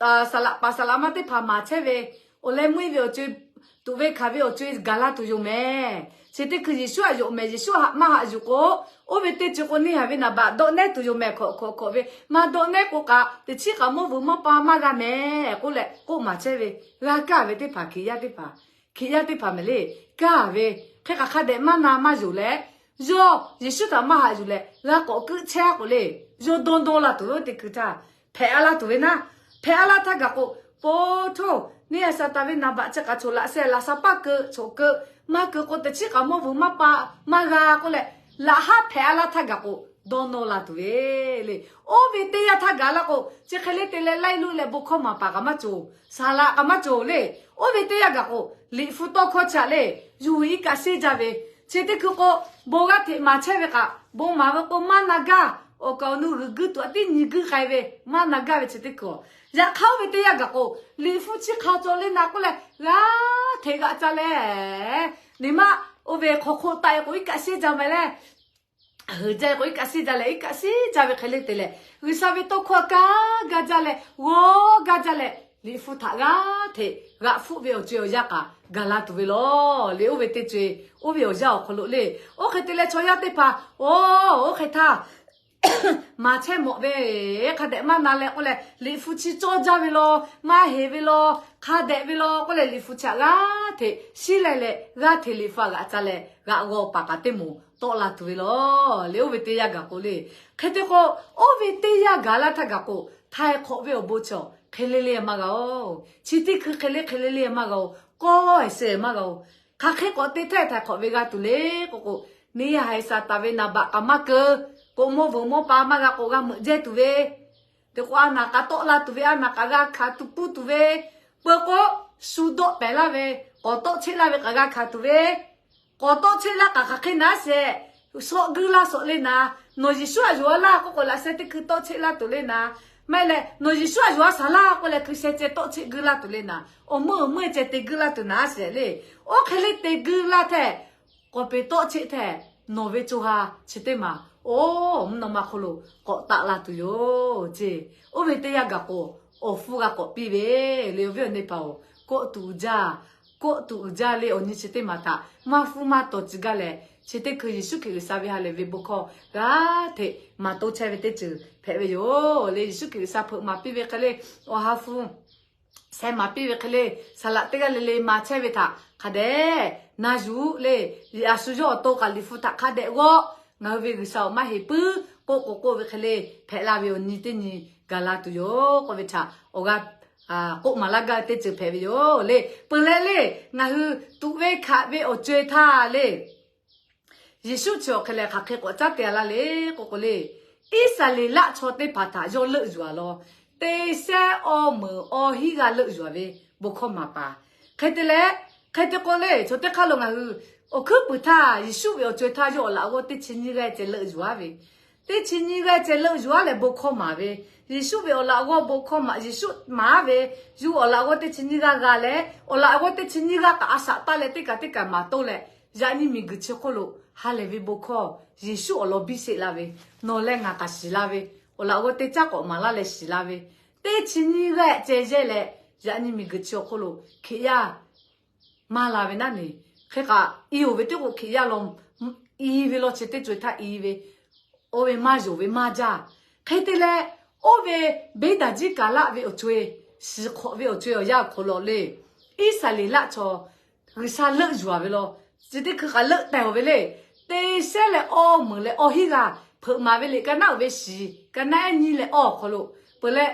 saˍ laꞈ paˍ saˍ laꞈ ma teˇ hpaˍ maˍ chehˇ ve, awˬ leh meuˇ ve awˬ co-e, tuꞈ ve hkanˍ ve awˬ co-e gaˬ la tuˬ yoˬ mehˍ. Chi teˇ hkui Yeˍsuˆ htaꞈ yonˍ mehˍ, Yeˍsuˆ htaꞈ maˇ haꞈ yuˬ k'o, oˇ ve teˇ ceuˬ k'o neˇ haiˬ ve naˍ baꞈ dawˆ nehˉ tuˬ yoˬ mehˍ. Hkawꞈ hkawꞈ hkawꞈ ve maˇ dawˆ nehˉ k'o kaꞈ teˇ chiˉ kaꞈ mawˇ vuiˬ mawˇ pa maˇ g'a mehˍ k'oˆ leh k'oˆ maˍ chehˇ ve, g'a kaˇ ve teˇ hpaˍ Hkriꞈ yaˇ teˇ hpaˍ, Hkriꞈ yaˇ teˇ hpaˍ mehˍ le, kaˇ ve hk'e kaꞈ hk'a dehꞈ maˇ na maˇ yonˍ leh yawˇ Yeˍsuˆ htaꞈ maˇ haꞈ yuˬ leh g'a k'awꞈ keuˆ chehˇ k'o le, yawˇ dawˇ nawˇ la tuˬ ve oˇ teˇ hkui htaˇ, hpehꞈ a la tuˬ ve naˉ, hpehꞈ a la htaˇ gaˬ k'o, po htoˇ neˇ a sha taˍ ve naˍ baꞈ chi k'aꞈ choˬ laꞈ sheh laꞈ sha paˇ keu choˬ keu, maˇ keu k'o teˇ chiˉ k'aꞈ mawˇ vuiˬ maˇ pa maˇ g'a k'oˆ leh, laꞈ haˉ hpehꞈ a la htaˇ gaˬ k'o, dawˇ nawˇ la tuˬ ve le. Oˇ ve teˇ yanˇ htaˇ gaˬ la k'o, chi hk'e le te leh laiˉ lo leh bon hkawˇ maˍ paˍ kaꞈ maˇ cawˬ, saˍ laꞈ kaꞈ maˇ cawˬ le. Oˇ ve teˇ yanˇ gaˬ k'o, liꞈ hpu tawˇ hkawˇ chaꞈ le, yuˬ iˉ kaˆ sheˉ jaˇ ve, chi teˇ hkui k'o, bon g'aˇ hteꞈ maˍ chehˇ ve kaꞈ, bon maˍ ve k'o maˇ na gaˇ, awˬ kaˍ awˬ nu g'uiˬ guiˇ tuˬ a tiˉ nyi guiˇ k'ai ve maˇ na gaˇ ve chi teˇ hkui a. Yaꞈ hk'aˇ oˇ ve teˇ yanˇ gaˬ k'o, liꞈ hpu chi hk'aˬ cawˬ le naˍ k'oˆ leh, g'aˇ hteꞈ g'aꞈ ca leh, neˇ maˇ oˇ ve hk'aw hk'oˆ taˆ e k'o iˉ kaˆ sheˉ jaˇ ma leh, heuˬ jaˇ e k'o iˉ kaˆ sheˉ jaˇ leh iˉ kaˆ sheˉ jaˇ ve hk'e le te leh, G'uiˬsha ve tawˇ hkawˇ a kaˇ gaˇ jaˇ leh g'awˇ gaˇ jaˇ leh, liꞈ hpu htaꞈ g'aˇ hteꞈ g'aꞈ hpfuhˆ ve awˬ co e awˬ yanˇ kaꞈ gaˬ la tuˬ ve lawˬ le. Oˇ ve teˇ co e, oˇ ve awˬ yanˇ awˬ hk'aw lo le, oˇ hk'e te leh chaw yaˇ teˇ hpaˍ, oˇ, oˇ hk'e htaˇ maˍ chehˇ mawꞈ ve, hk'a dehꞈ maˇ na leh k'oˆ leh, liꞈ hpu chi cawˇ jaˇ ve law, maˇ heˍ ve law, hk'a dehꞈ ve law k'oˆ leh, liꞈ hpu chi htaꞈ g'aˇ hteꞈ shiˉ leh leh, g'aˇ hteꞈ liꞈ hpu htaꞈ g'aꞈ ca leh g'aꞈ g'awˇ paˍ kaꞈ teˇ moˍ tawˆ la tuˬ ve lawˬ le. Oˇ ve teˇ yanˇ gaˬ k'o le, hk'e te k'o, oˇ ve teˇ yanˇ gaˬ la htaˇ gaˬ k'o, htaiˍ hk'awꞈ ve awˬ bon chi awˬ hk'e le le maˇ g'a oˬ. Chi teˇ hkui hk'e le hk'e le le maˇ g'a oˬ. K'awˇ e sheh maˇ g'a oˬ. Hk'aˬ hk'e k'awꞈ te htaˇ htaiˍ hk'awꞈ ve g'a tuˬ le k'o k'o, neˇ yaˇ haiˬ Saˍtanˍ ve naˍ baꞈ kaꞈ maˇ keu, k'o mawˇ vuiˬ mawˇ pa maˇ g'a k'o g'a meuꞈ jehˇ tuˬ ve, te k'o a naˍ k'aꞈ tawˆ la tuˬ ve, a naˍ k'aꞈ g'a hkanˍ tuˬ puˇ tuˬ ve, peuˬ k'o shu dawˆ pehˍ laˇ ve, k'awꞈ tawˆ cheˆ laˇ ve k'aꞈ g'a hkanˍ tuˬ ve, k'awꞈ tawˆ cheˆ laˇ k'aꞈ hk'aˬ hk'e naˉ shehˍ, shawˆ guiˇ laˇ shawˆ le naˍ, nawˬ Yeˍsuˆ a yonˍ a laˇ k'oˆ k'o laꞈ sheh teˇ hkui tawˆ cheˆ laˇ tuˬ le naˍ, maˇ heˆ leh nawˬ Yeˍsuˆ a yonˍ a shaˍ laˇ k'oˆ leh hkui sheh ceh tawˆ cheˆ guiˇ laˇ tuˬ le naˍ, awˬ meuˇ awˬ meuˇ ceh te guiˇ laˇ tuˬ naˉ shehˍ le. Oˇ hk'e le te guiˇ laˇ htehꞈ, k'awꞈ peˍ tawˆ cheˆ htehꞈ, nawˬ ve co ha chi teˇ maˬ, oˇ mvuhˇ naw ma hk'oˆ lo k'awꞈ taˆ la tuˬ yoˬ ceˇ. Oˇ ve teˇ yanˇ gaˬ k'o, awˬ hpfuhˇ g'a k'awꞈ piˇ ve le. Awˬ viˉ awˬ nyi paˍ-oˬ, kawˆ tuˬ uiˍ jaˇ, kawˆ tuˬ uiˍ jaˇ le. Awˬ nyi chi teˇ maˬ htaꞈ maˇ hpfuhˇ maˇ tawˍ ciˬ gaˇ leh, chi teˇ hkui Yeˍsuˆ Hkriꞈ G'uiˬsha ve ha lehˬ ve bon hkawˇ g'aˇ hteꞈ maˍ to chehˇ ve teˇ ceuˬ hpehꞈ ve yoˬ le. Yeˍsuˆ Hkriꞈ G'uiˬsha hpeuꞈ maˍ piˇ ve hk'e le, awˬ ha hpu sheh maˍ piˇ ve hk'e le, saˍ laꞈ teˇ g'aˇ le le maˍ chehˇ ve htaꞈ hk'a dehꞈ na yuˬ le. A shu yawˇ awˬ to kaꞈ liꞈ hpu htaꞈ hk'a dehꞈ g'awˇ, ngaˬ hui ve G'uiˬsha awˬ maˇ heˍ puiˉ k'oˆ k'o k'oˆ ve hk'e le, hpehꞈ la ve awˬ nyi teˇ nyi gaˬ la tuˬ yoˬ k'oˆ ve htaꞈ awˬ g'aˇ k'oˆ maˍ laˇ gaˇ ve teˇ ceuˬ hpehꞈ ve yoˬ le. Peuˬ leh le, ngaˬ hui tuꞈ ve hkanˍ ve awˬ co e htaˇ le, Yeˍsuˆ chi awˬ hk'e leh hk'aˬ hk'e k'awꞈ caˉ te a laˇ le k'oˆ k'o le, Iˉsaˍreˍlaˆ chaw teˇ hpaˍ htaꞈ yawˇ leuˆ yuˬ a law, teˇ sehˉ awˇ meunˍ awˇ hinˉ g'aˇ leuˆ yuˬ a ve bon hkawˇ maˍ paˍ. Hk'e te leh, hk'e te k'o le, chaw teˇ hk'aˇ lo ngaˬ hui awˬ hkuiˉ puiˍ htaˇ Yeˍsuˆ ve awˬ co e htaˇ yawˇ awˬ laꞈ g'awˇ teˇ chi nyiˇ g'aˇ ceh leuˆ yuˬ a ve, teˇ chi nyiˇ g'aˇ ceh leuˆ yuˬ a leh bon hkawˇ maˍ ve, Yeˍsuˆ ve awˬ laꞈ g'awˇ bon hkawˇ maˍ, Yeˍsuˆ maˍ ve, yawˇ awˬ laꞈ g'awˇ teˇ chi nyiˇ g'aˇ g'a leh, awˬ laꞈ g'awˇ teˇ chi nyiˇ g'aˇ kaꞈ a shaꞈ taˇ leh teˇ kaꞈ teˇ kaꞈ maˍ toˇ leh, yaꞈ nyi miˬguiˬ chi hk'oˆ lo ha lehˬ ve bon hkawˇ Yeˍsuˆ awˬ lawn biˇ sheˆ la ve, nawˬ leh ngaˬ kaꞈ shiˍ la ve, awˬ laꞈ g'awˇ teˇ caˉ k'awꞈ maˍ laˇ leh shiˍ la ve, teˇ chi nyiˇ g'aˇ ceh yehˇ leh, yaꞈ nyi miˬguiˬ chi awˬ hk'oˆ lo Hkriꞈ yaˇ maˇ la ve naˉ ne. Hk'e k'aꞈ i oˬ ve teˇ k'o Hkriꞈ yaˇ law, i ve law chi teˇ co e htaˇ i ve, oˇ ve maˇ yonˍ ve maˇ jaˇ. Hk'e te leh, oˇ ve Beˇdaˍjiˆkaˍlaˆ ve awˬ co e, shiˍ hk'awꞈ ve awˬ co e awˬ yanˇ awˬ hk'aw lo le, Iˉsaˍreˍlaˆ chaw G'uiˬsha leuˆ yuˬ a ve law, chi teˇ hkui k'aꞈ leuˆ tehˬ awˬ ve le. Teˇ sehˉ leh awˇ meunˍ leh awˇ hinˉ g'aˇ hpeuꞈ maˍ ve liꞈ ka naˉ uˍ ve shiˍ ka naˉ ehˉ nyiˇ leh awˇ awˬ hk'aw lo peuˬ leh,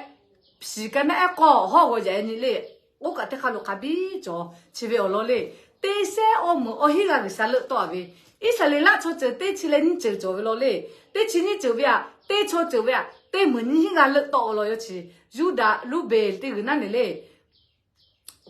shiˍ ka naˉ ehˉ k'awˇ hawˉ g'aw yaꞈ e nyi le. Oˇ kaꞈ teˇ hk'aˇ lo hk'a biˇ cawˬ chi ve awˬ lawn le. Teˇ sehˉ awˇ meunˍ awˇ hinˉ g'aˇ G'uiˬsha leuˆ tawˆ a ve, Iˉsaˍreˍlaˆ chaw ceuˬ teˇ chi leh nyiˇ ceuˬ cawˬ ve law le. Teˇ chi nyiˇ ceuˬ ve aꞈ, teˇ chaw ceuˬ ve aꞈ, teˇ meunˍ nyiˇ hinˉ g'aˇ leuˆ tawˆ ve law. Yawˇ chi Yuˇdaꞈ Luˇbeˍ teˇ g'uiˬ naˉ ne le,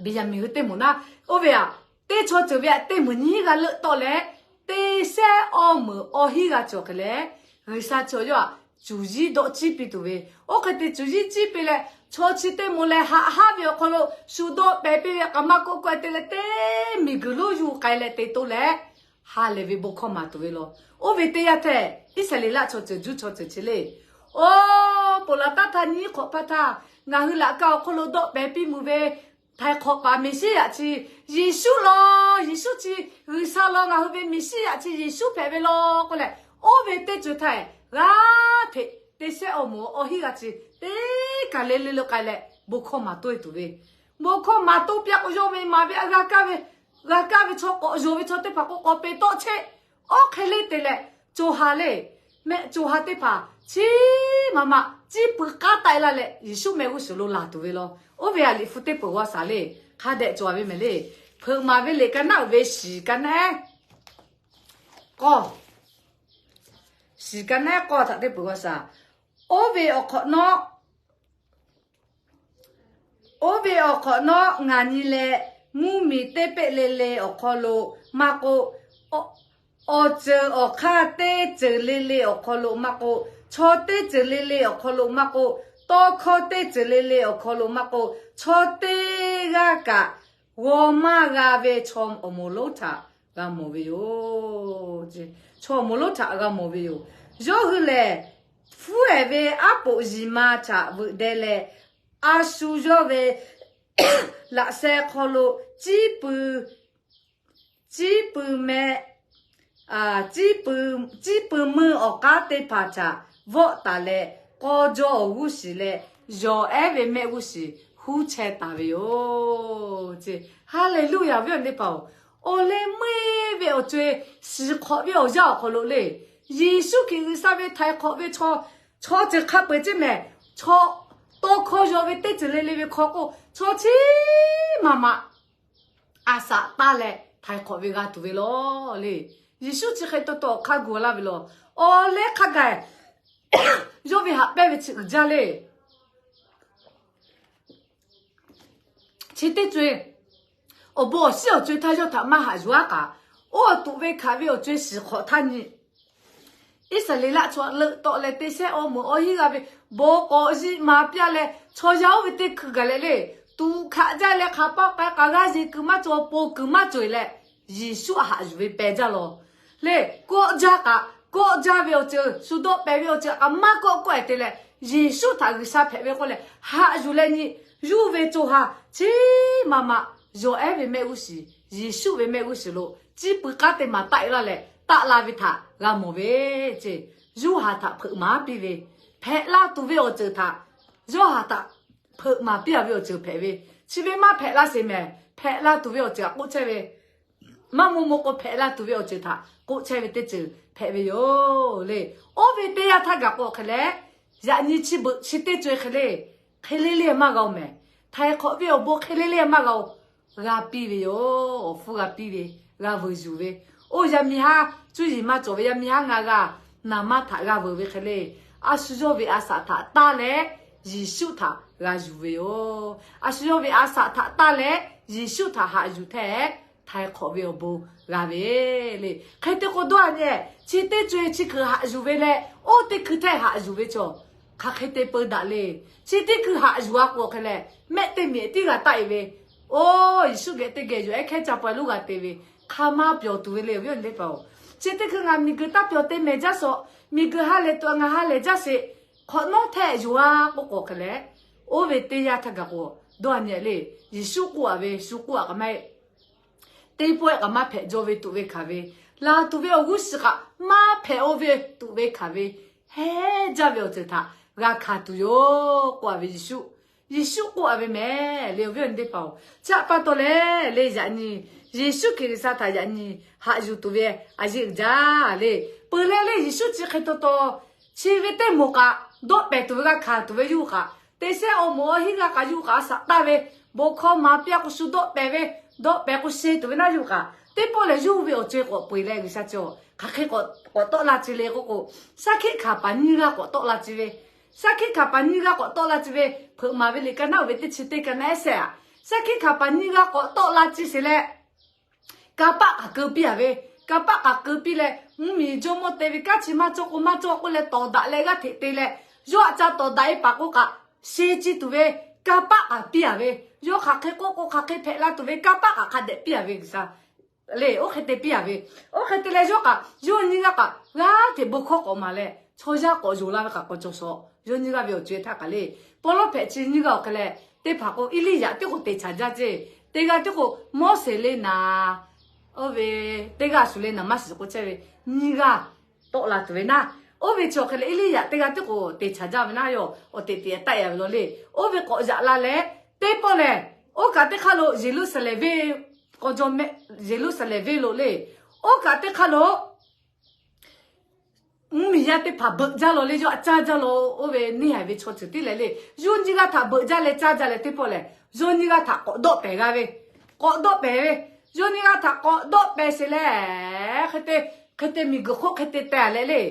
Beˍyaˍmenˍ hui teˇ moˍ naˉ, oˇ ve aꞈ, teˇ chaw ceuˬ ve aꞈ teˇ meunˍ nyiˇ hinˉ g'aˇ leuˆ tawˆ leh, teˇ sehˉ awˇ meunˍ awˇ hinˉ g'aˇ cawˬ hk'e leh, G'uiˬsha chaw yawˇ aꞈ cuˬ yiˉ dawˆ ciˇ piˇ tuˬ ve, oˇ hk'e te cuˬ yiˉ ciˇ piˇ leh, chaw chi teˇ moˍ leh haꞈ haˉ ve awˬ hk'aw lo shu dawˆ pehˍ piˇ ve k'aꞈ maˇ k'oˆ k'oˆ e te leh, teˇ miˬguiˬ lonˉ yuˬ k'ai leh te toˇ leh, ha lehˬ ve bon hkawˇ maˍ tuˬ ve law. Oˇ ve teˇ yanˇ htehꞈ Iˉsaˍreˍlaˆ chaw ceuˬ Juˇ chaw ceuˬ chi le, oˇ, ponˬ laˬ taˇ htaˇ nyiˇ hk'awꞈ hpaˇ htaˇ ngaˬ hui laꞈ ka awˬ hk'aw lo dawˆ pehˍ piˇ mvuh ve htaiˍ hk'awꞈ paˍ Meˍsiˉyaꞈ chi Yeˍsuˆ law. Yeˍsuˆ chi G'uiˬsha law. Ngaˬ hui ve Meˍsiˉyaꞈ chi Yeˍsuˆ hpehꞈ ve law k'oˆ leh, oˇ ve teˇ ceuˬ htaˇ g'aˇ hteꞈ teˇ sehˉ awˇ meunˍ awˇ hinˉ g'aˇ chi teˇ kaˬ le le lo k'ai leh bon hkawˇ maˍ toˇ e tuˬ ve, bon hkawˇ maˍ toˇ piˇ a k'o, yawˇ ve maˍ ve a g'a kaˇ ve, g'a kaˇ ve chaw k'awꞈ yonˍ ve chaw teˇ hpaˍ k'o k'awꞈ peˍ tawˆ cheˆ Oˇ hk'e le te leh, co ha le, mehˆ co ha teˇ hpaˍ chiˉ maˍ maꞈ ciˉ pui k'aˉ taˆ e laˇ leh, Yeˍsuˆ mehˆ g'uˇ suhˍ lo laˬ tuˬ ve law. Oˇ ve a liꞈ hpu teˇ peuˬ g'aw shaˍ le, hk'a dehꞈ cawˬ ve mehˍ le. Hpeuꞈ maˍ ve liꞈ ka naˉ uiˍ ve shiˍ ka naˉ ehˉ k'awˇ, shiˍ ka naˉ ehˉ k'awˇ htaꞈ teˇ peuˬ g'aw shaˍ. Oˇ ve awˬ hk'awꞈ nawˉ, oˇ ve awˬ hk'awꞈ nawˉ ngaˬ nyi leh, mvuhˇmiˬ teˇ peˆ le le awˬ hk'aw lo maˇ k'oˆ, awˬ ceuˬ awˬ hk'aˇ teˇ ceuˬ le le awˬ hk'aw lo maˇ k'oˆ, chaw teˇ ceuˬ le le awˬ hk'aw lo maˇ k'oˆ, tawˇ hkawˇ teˇ ceuˬ le le awˬ hk'aw lo maˇ k'oˆ, chaw teˇ g'aˇ kaꞈ g'aw maˇ g'a ve chaw awˬ moˍ lonˉ htaꞈ g'a mawˬ ve yoˬ. Chaw awˬ moˍ lonˉ htaꞈ g'a mawˬ ve yoˬ. Yawˇ hui lehˬ, hpfuhˇ ehˍ ve aˉ poꞈ yiˍ ma htaꞈ veuꞈ deh leh, a shu yawˇ ve laꞈ sheh hk'aw lo ciˉ pui, ciˉ pui meh, ciˉ pui meuˇ awˬ k'aˉ teˇ hpaˍ htaꞈ vawˆ taˍ leh, k'aw jaw awˬ g'uˇ shiˍ leh, yawˬ ehˉ ve mehˆ g'uˇ shiˍ huˉ chehˇ taˍ ve yoˬ. Haˍleˍluˆyaˍ ve awˬ teˇ hpaˍ-oˬ, awˬ leh meuˇ ve awˬ co-e shiˍ hk'awꞈ ve awˬ yanˇ awˬ hk'aw lo le, Yeˍsuˆ Hkriꞈ G'uiˬsha ve htaiˍ hk'awꞈ ve chaw, chaw ceuˬ hk'a peu-eˬ ceˇ mehˍ, chaw tawˇ hkawˇ yaw ve teˇ ceuˬ le le ve hk'aw k'o, chaw chiˉ maˍ maꞈ a saꞈ taˇ leh htaiˍ hk'awꞈ ve g'a tuˬ ve law le. Yeˍsuˆ chi hk'e taw taw awˬ hk'aˇ gu laˇ ve law. Awˬ leh hk'a gaˬ yawˇ ve haꞈ pehnˇ ve chi uiˍ jaˇ le. Chi teˇ co-e awˬ bon awˬ shiˉ awˬ co-e htaˇ yawˇ htaꞈ maˇ haꞈ yuˬ aˉ kaꞈ, oˇ awˬ tuꞈ ve hkanˍ ve awˬ co-e shiˍ hk'awꞈ htaˇ nyi Iˉsaˍreˍlaˆ chaw leuˆ tawˆ leh teˇ shehˆ awˇ meuꞈ awˇ hinˉ g'a ve bon k'awꞈ yiˇ ma piˇ-a leh, chaw yaˇ oˇ ve teˇ hkui gaˬ leh le, tuꞈ hkaꞈ jaˇ leh hk'aˬ paˆ k'ai k'aˬ g'aˇ yeˬ kuiˬ maˇ cawˬ, pon kuiˬ maˇ cawˬ-eˬ leh, Yeˍsuˆ a haꞈ yuˬ ve peh jaˇ law. Le, kawˆ jaˇ kaꞈ, kawˆ jaˇ ve awˬ ceuˬ, shu dawˆ pehˍ ve awˬ ceuˬ kaꞈ maˇ kawˆ kawˆ-e te leh, Yeˍsuˆ htaꞈ G'uiˬsha hpehꞈ ve k'oˆ leh haꞈ yuˬ leh nyi, yuˇ ve co ha chiˉ maˍ maꞈ yawˬ ehˉ ve mehˆ g'uˇ shiˍ, Yeˍsuˆ ve mehˆ g'uˇ shiˍ lo ciˉ pui k'aˉ teˇ maˬ taˆ e laˇ leh taˆ la ve htaꞈ g'a mawˬ ve ce. Yuˇ ha htaꞈ hpeuꞈ maˍ piˇ ve, hpehꞈ la tuˬ ve awˬ ceuˬ htaꞈ, yawˇ ha htaꞈ hpeuꞈ maˍ piˇ-a ve awˬ ceuˬ hpehꞈ ve, chi ve maˇ hpehꞈ la sheˍ mehˍ, hpehꞈ la tuˬ ve awˬ ceuˬ htaꞈ k'oˆ chehˇ ve, maˇ maw maw k'o hpehꞈ la tuˬ ve awˬ ceuˬ htaꞈ k'oˆ chehˇ ve teˇ ceuˬ hpehꞈ ve yoˬ le. Oˇ ve teˇ yanˇ htaˇ gaˬ k'o hk'e leh, yaꞈ nyi chi beuꞈ chi teˇ co-e hk'e le, hk'e le le maˇ g'a-oˬ mehˍ. Htaiˍ hk'awꞈ ve awˬ bon hk'e le le maˇ g'a-oˬ, g'a piˇ ve yoˬ. Awˬ hpfuhˇ g'a piˇ ve, g'a veuꞈ yuˬ ve. Oˇ yaˇ miˇ haˉ cuˇ yiˍ maˇ cawˬ ve yaˇ miˇ haˉ ngaˬ g'a naˍ manˇ htaꞈ g'a veuꞈ ve hk'e le, a shu yawˇ ve a saꞈ htaꞈ taˇ leh Yeˍsuˆ htaꞈ g'a yuˬ ve yoˬ. A shu yawˇ ve a saꞈ htaꞈ taˇ leh Yeˍsuˆ htaꞈ haꞈ yuˬ htehˇ, htaiˍ hk'awꞈ ve awˬ bon g'a ve le. Hk'e te k'o dawˇ-a nyi, chi teˇ co-e chi hkui haꞈ yuˬ ve leh, oˇ teˇ hkui htehˇ haꞈ yuˬ ve chaw, hk'aˬ hk'e te peu daꞈ le. Chi teˇ hkui haꞈ yuˬ-a k'o hk'e leh, mehˆ teˇ miˬ tiˉ g'a taˆ-e ve, oˇ Yeˍsuˆ geh teˇ geh yoˬ ehˉ hkehˉ ca paw-e loˉ g'a te ve, hk'a maˇ pyawˬ tuˬ ve le, awˬ viˉ awˬ nyi teˇ hpaˍ-oˬ. Chi teˇ hkui ngaˬ miˬguiˬ taˇ pyawˬ te mehˍ jaˇ shawꞈ, miˬguiˬ ha lehˬ tuˬ ngaˬ ha lehˬ jaˇ sheˍ, hk'awꞈ nawˉ htehˇ yoˬ-a k'oˆ k'o hk'e leh, oˇ ve teˇ yanˇ htaˇ gaˬ k'o, dawˇ-a nyi le, Yeˍsuˆ k'oˆ-a ve shu k'oˆ-a k'a maˇ heˆ. Teˇ pawehˇ k'aꞈ maˇ hpehꞈ jaw ve tuꞈ ve hkanˍ ve, laˬ tuˬ ve awˬ g'uˇ suhˍ k'aꞈ maˇ hpehꞈ-o ve tuꞈ ve hkanˍ ve, heˉ jaˇ ve awˬ ceuˬ htaꞈ g'a hkanˍ tuˬ yoˬ k'oˆ-a ve Yeˍsuˆ. Yeˍsuˆ k'oˆ-a ve mehˍ le, awˬ viˉ awˬ nyi teˇ hpaˍ-oˬ. Chi htaꞈ pa taw leh le, yaꞈ nyi Yeˍsuˆ Hkriꞈ G'uiˬsha htaꞈ yaꞈ nyi haꞈ yuˬ tuˬ ve a yeˇ uiˍ jaˇ le. Peuˬ leh le, Yeˍsuˆ chi hk'e taw taw, chi ve teˇ moˍ kaꞈ dawˆ pehˍ tuˬ ve g'a hkanˍ tuˬ ve yuˇ kaꞈ, teˇ shehˆ awˇ meuꞈ awˇ hinˉ g'a k'a yuˇ kaꞈ a saꞈ taˇ ve, bon hkawˇ maˍ piˇ-a k'o shu dawˆ pehˍ ve, dawˆ pehˍ k'o sheh tuˬ ve naˉ yuˇ kaꞈ, teˇ pawˆ lehˬ yuˇ ve awˬ co-e k'awꞈ peu-eˬ leh G'uiˬsha chi-a hk'aˬ hk'e k'awꞈ tawˆ la ci le k'oˆ k'o, shaˉ hkiˆ hkanˍ paˍ nyiˇ g'aˇ k'awꞈ tawˆ la ci ve, shaˉ hkiˆ hkanˍ paˍ nyiˇ g'aˇ k'awꞈ tawˆ la ci ve, hpeuꞈ maˍ ve liꞈ ka naˉ uiˍ ve teˇ chi teˇ ka naˉ ehˉ shehˆ-a, shaˉ hkiˆ hkanˍ paˍ nyiˇ g'aˇ k'awꞈ tawˆ la ci sheˍ leh, kanˇ paˆ k'aꞈ keu piˇ-a ve, kanˇ paˆ k'aꞈ keu piˇ leh, mvuhˇmiˬ jawˇmawˇ te ve kanˉ chi maˇ cawˇ k'o maˇ cawˇ k'oˆ leh tawˍ daꞈ leh g'aˇ hteꞈ te leh, yawˇ aꞈ ca tawˍ daꞈ-e paˍ k'oˆ kaꞈ, sheh ci tuˬ ve kanˇ paˆ k'aꞈ piˇ-a ve, yawˇ hk'aˬ hk'e k'oˆ k'o hk'aˬ hk'e hpehꞈ la tuˬ ve kanˇ paˆ k'aꞈ hk'a dehꞈ piˇ-a ve G'uiˬsha le, oˇ hk'e te piˇ-a ve. Oˇ hk'e te leh yawˇ kaꞈ, yawˇ nyiˇ g'aˇ kaꞈ g'aˇ hteꞈ bon hkawˇ k'awꞈ maˍ leh, chaw yaˇ k'awꞈ yonˍ la ve kaꞈ k'awꞈ cawˬ shawˍ. Yawˇ nyiˇ g'aˇ ve awˬ co-e htaˇ kaꞈ le, pawˇ lawˉ hpehꞈ chi nyiˇ g'aˇ awˬ hk'e leh, teˇ hpaˍ k'o Eˇliˇyaꞈ teˇ k'o te chaˬ jaˇ ceˇ, teˇ g'aˇ teˇ k'o Moˉseˍ le naˍ, oˇ ve teˇ g'aˇ shuˍ le naˍ maˇ shiˍ k'oˆ chehˇ ve, nyiˇ g'aˇ tawˆ la tuˬ ve naˉ, oˇ ve chi awˬ hk'e leh Eˇliˇyaꞈ teˇ g'aˇ teˇ k'o te chaˬ jaˇ ve naˉ yoˬ, awˬ teꞈ teꞈ taˆ-e-a ve law le. Oˇ ve k'awꞈ yaꞈ la leh, teˇ pawˆ lehˬ, oˇ kaꞈ teˇ hk'aˇ lo Yeˍruˆsaˍlehnˍ venˇ k'aw jawˇ mehˆ, Yeˍruˆsaˍlehnˍ venˇ lo le, oˇ kaꞈ teˇ hk'aˇ lo mvuhˇmiˬ yaˇ teˇ hpaˍ beuꞈ jaˇ law le, yawˇ htaꞈ caˇ jaˇ law. Oˇ ve neˇ haiˬ ve chaw ceuˬ tiˉ leh le, yawˇ nyiˇ g'aˇ htaꞈ beuꞈ jaˇ leh caˇ jaˇ leh teˇ pawˆ lehˬ, yawˇ nyiˇ g'aˇ htaꞈ k'awꞈ dawˆ pehˍ g'a ve, k'awꞈ dawˆ pehˍ ve, yawˇ nyiˇ g'aˇ htaꞈ k'awꞈ dawˆ pehˍ sheˍ leh, hk'e te, hk'e te miˬguiˬ hk'oˆ hk'e te teh leh le,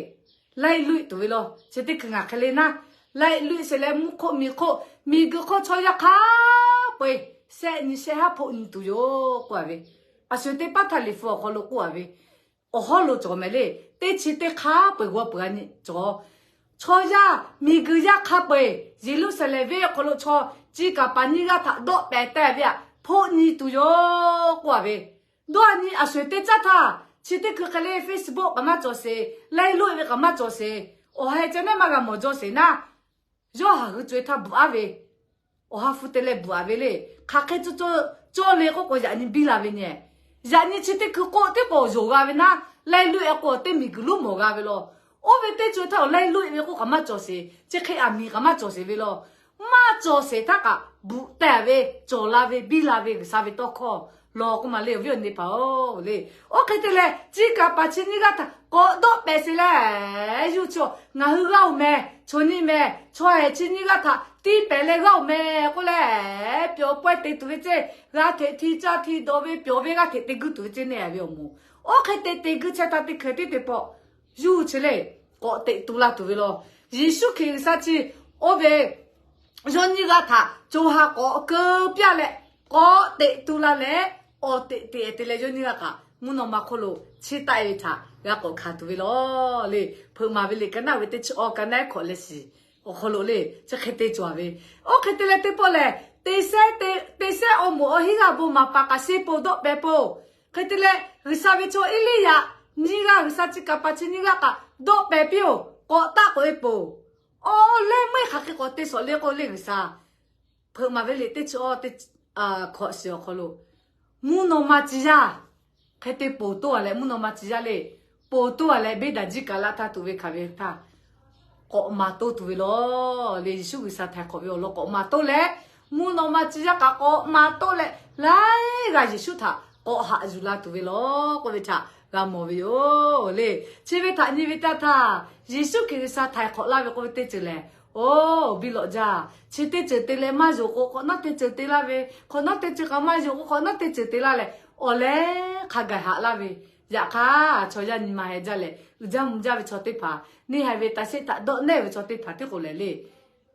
laiˇ luˆ tuˬ ve law. Chi teˇ hkui ngaˬ hk'e le naˉ, laiˇ luˆ sheˍ leh mvuhˇ hk'oˆ miˬ hk'oˆ miˬguiˬ hk'oˆ chaw yaˇ hk'a peu-eˬ shehˆ nyi shehˆ haˉ hpoˆ nyi tuˬ yoˬ k'oˆ a ve, a sho teˇ paˉ htaˇ liꞈ hpu awˬ hk'aw lo k'oˆ a ve, awˬ hawˉ lo cawˬ mehˍ le. Teˇ chi teˇ hk'a peu-eˬ g'aw peuˬ a nyi cawˬ. Chaw yaˇ miˬguiˬ yaˇ hk'a peu-eˬ Yeˍruˆsaˍlehnˍ venˇ awˬ hk'aw lo chaw chi kaˍ paˍ nyiˇ g'aˇ htaꞈ dawˆ pehˍ teh ve htaꞈ hpoˆ nyi tuˬ yoˬ k'oˆ a ve, dawˇ a nyi a sho-eˬ teˇ caˉ htaˇ, chi teˇ hkui hk'e le Facebook kaꞈ maˇ cawˬ sheˍ, laiˇ luˆ ve kaꞈ maˇ cawˬ sheˍ, awˬ ha e ceh neˉ maˇ g'a mawˬ jaw sheˍ naˉ, yawˇ haˍ g'ui co-e htaˇ bvuhꞈ aˉ ve, awˬ ha hpu te leh bvuhꞈ a ve le. Hk'aˬ hk'e cawˇ cawˇ le k'oˆ k'o, yaꞈ nyi biˇ la ve nyi, yaꞈ nyi chi teˇ hkui k'o teˇ k'o yonˍ g'a ve naˉ, laiˇ luˆ e k'o teˇ miˬguiˬ lonˉ mawˬ g'a ve law. Oˇ ve teˇ co-e htaˇ awˬ laiˇ luˆ e ve k'oˆ kaꞈ maˇ cawˬ sheˍ, chi hk'e aˬ miˍ kaꞈ maˇ cawˬ sheˍ ve law. Maˇ cawˬ sheˍ htaˇ kaꞈ bvuhꞈ teh ve, cawˬ la ve, biˇ la ve G'uiˬsha ve tawˇ hkawˇ law k'oˆ ma le, awˬ viˉ awˬ nyi teˇ hpaˍ-oˬ le. Oˇ hk'e te leh chi kaˍ paˍ chi nyiˇ g'aˇ htaꞈ k'awꞈ dawˆ pehˍ sheˍ leh, yuˇ chi ngaˬ hui g'aˇ-oˬ mehˍ, chaw nyiˇ mehˍ, chaw hehˍ chi nyiˇ g'aˇ htaꞈ tiˇ pehˍ leh g'aˇ-oˬ mehˍ k'oˆ leh, pyawˬ pawehˇ te tuˬ ve ceˇ, g'a hteꞈ hti caˇ hti dawˬ ve, pyawˬ ve g'a hteꞈ te guˇ tuˬ ve ceˇ neˇ a ve awˬ moˍ. Oˇ hk'e te te guˇ chehˇ htaˇ teˇ hkui tiˉ teˇ pawˆ yuˇ chi le k'awꞈ teꞈ tu la tuˬ ve law. Yeˍsuˆ Hkriꞈ G'uiˬsha chi oˇ ve yawˇ nyiˇ g'aˇ htaꞈ co ha k'awꞈ keu piˇ a leh, k'awꞈ teꞈ tu la leh, awˬ teꞈ teꞈ te leh yawˇ nyiˇ g'aˇ kaꞈ mvuhˇ naw ma hk'oˆ lo chiˇ taˆ e ve htaꞈ g'a k'awꞈ hkanˍ tuˬ ve law le. Hpeuꞈ maˍ ve liꞈ ka naˆ ve teˇ chi awˬ ka naˆ hkawꞈ leh shiˍ awˬ hk'aw lo le, chi hk'e te cawˬ ve. Oˇ hk'e te leh teˇ pawˆ lehˬ, te shehˉ, te shehˉ awˬ moˍ awˬ hinˉ g'aˇ bon maˍ paˍ kaꞈ sheˇ po dawˆ pehˍ po. Hk'e te leh G'uiˬsha ve chaw Eˇliˇyaꞈ nyiˇ g'aˇ, G'uiˬsha chi kaˍ paˍ chi nyiˇ g'aˇ kaꞈ dawˆ pehˍ piˇ-oˬ, k'awꞈ taˆ k'oꞈ e poˬ. Awˬ leh meuˇ hk'aˬ hk'e k'awꞈ te shawˍ le k'oˆ le G'uiˬsha. Hpeuꞈ maˍ ve liꞈ teˇ chi awˬ teˇ hkawꞈ shiˍ awˬ hk'aw lo, mvuhˇ naw ma tcuh yaˇ hk'e te poˬ toˇ a leh, mvuhˇ naw ma tcuh yaˇ le, poˬ toˇ a leh, beˇ daꞈ jiˇ kaꞈ laˇ htaˇ tuˬ ve hkanˍ ve htaˇ, k'awꞈ maˍ toˇ tuˬ ve law le. Yeˍsuˆ G'uiˬsha htaiˍ hk'awꞈ ve awˬ lawn k'awꞈ maˍ toˇ leh, mvuhˇ naw ma tcuh yaˇ kaꞈ k'awꞈ maˍ toˇ leh, laiˉ g'aˇ Yeˍsuˆ htaꞈ k'awꞈ haꞈ yuˬ la tuˬ ve law k'oˆ ve htaꞈ g'a mawˬ ve yoˬ le. Chi ve htaꞈ nyi ve teˇ htaˇ, Yeˍsuˆ Hkriꞈ G'uiˬsha htaiˍ hk'awꞈ laˇ ve k'oˆ ve teˇ ceuˬ lehˬ, oˇ biˇ lawꞈ jaˇ. Chi teˇ ceuˬ te leh maˇ yonˍ k'o, hk'awꞈ nawˉ teˇ ceuˬ te laˇ ve, hk'awꞈ nawˉ teˇ ceuˬ kaꞈ maˇ yonˍ k'o, hk'awꞈ nawˉ teˇ ceuˬ te laˇ leh, awˬ leh hk'a gaˬ haꞈ laˇ ve, yaꞈ hk'aˇ chaw yaˇ nyi ma heh jaˇ leh, uiˍ jaˇ mvuh jaˇ ve chaw teˇ hpaˍ, neˇ haiˬ ve taꞈ sheˆ htaꞈ dawˆ nehˇ ve chaw teˇ hpaˍ tiˉ k'o lehˬ le,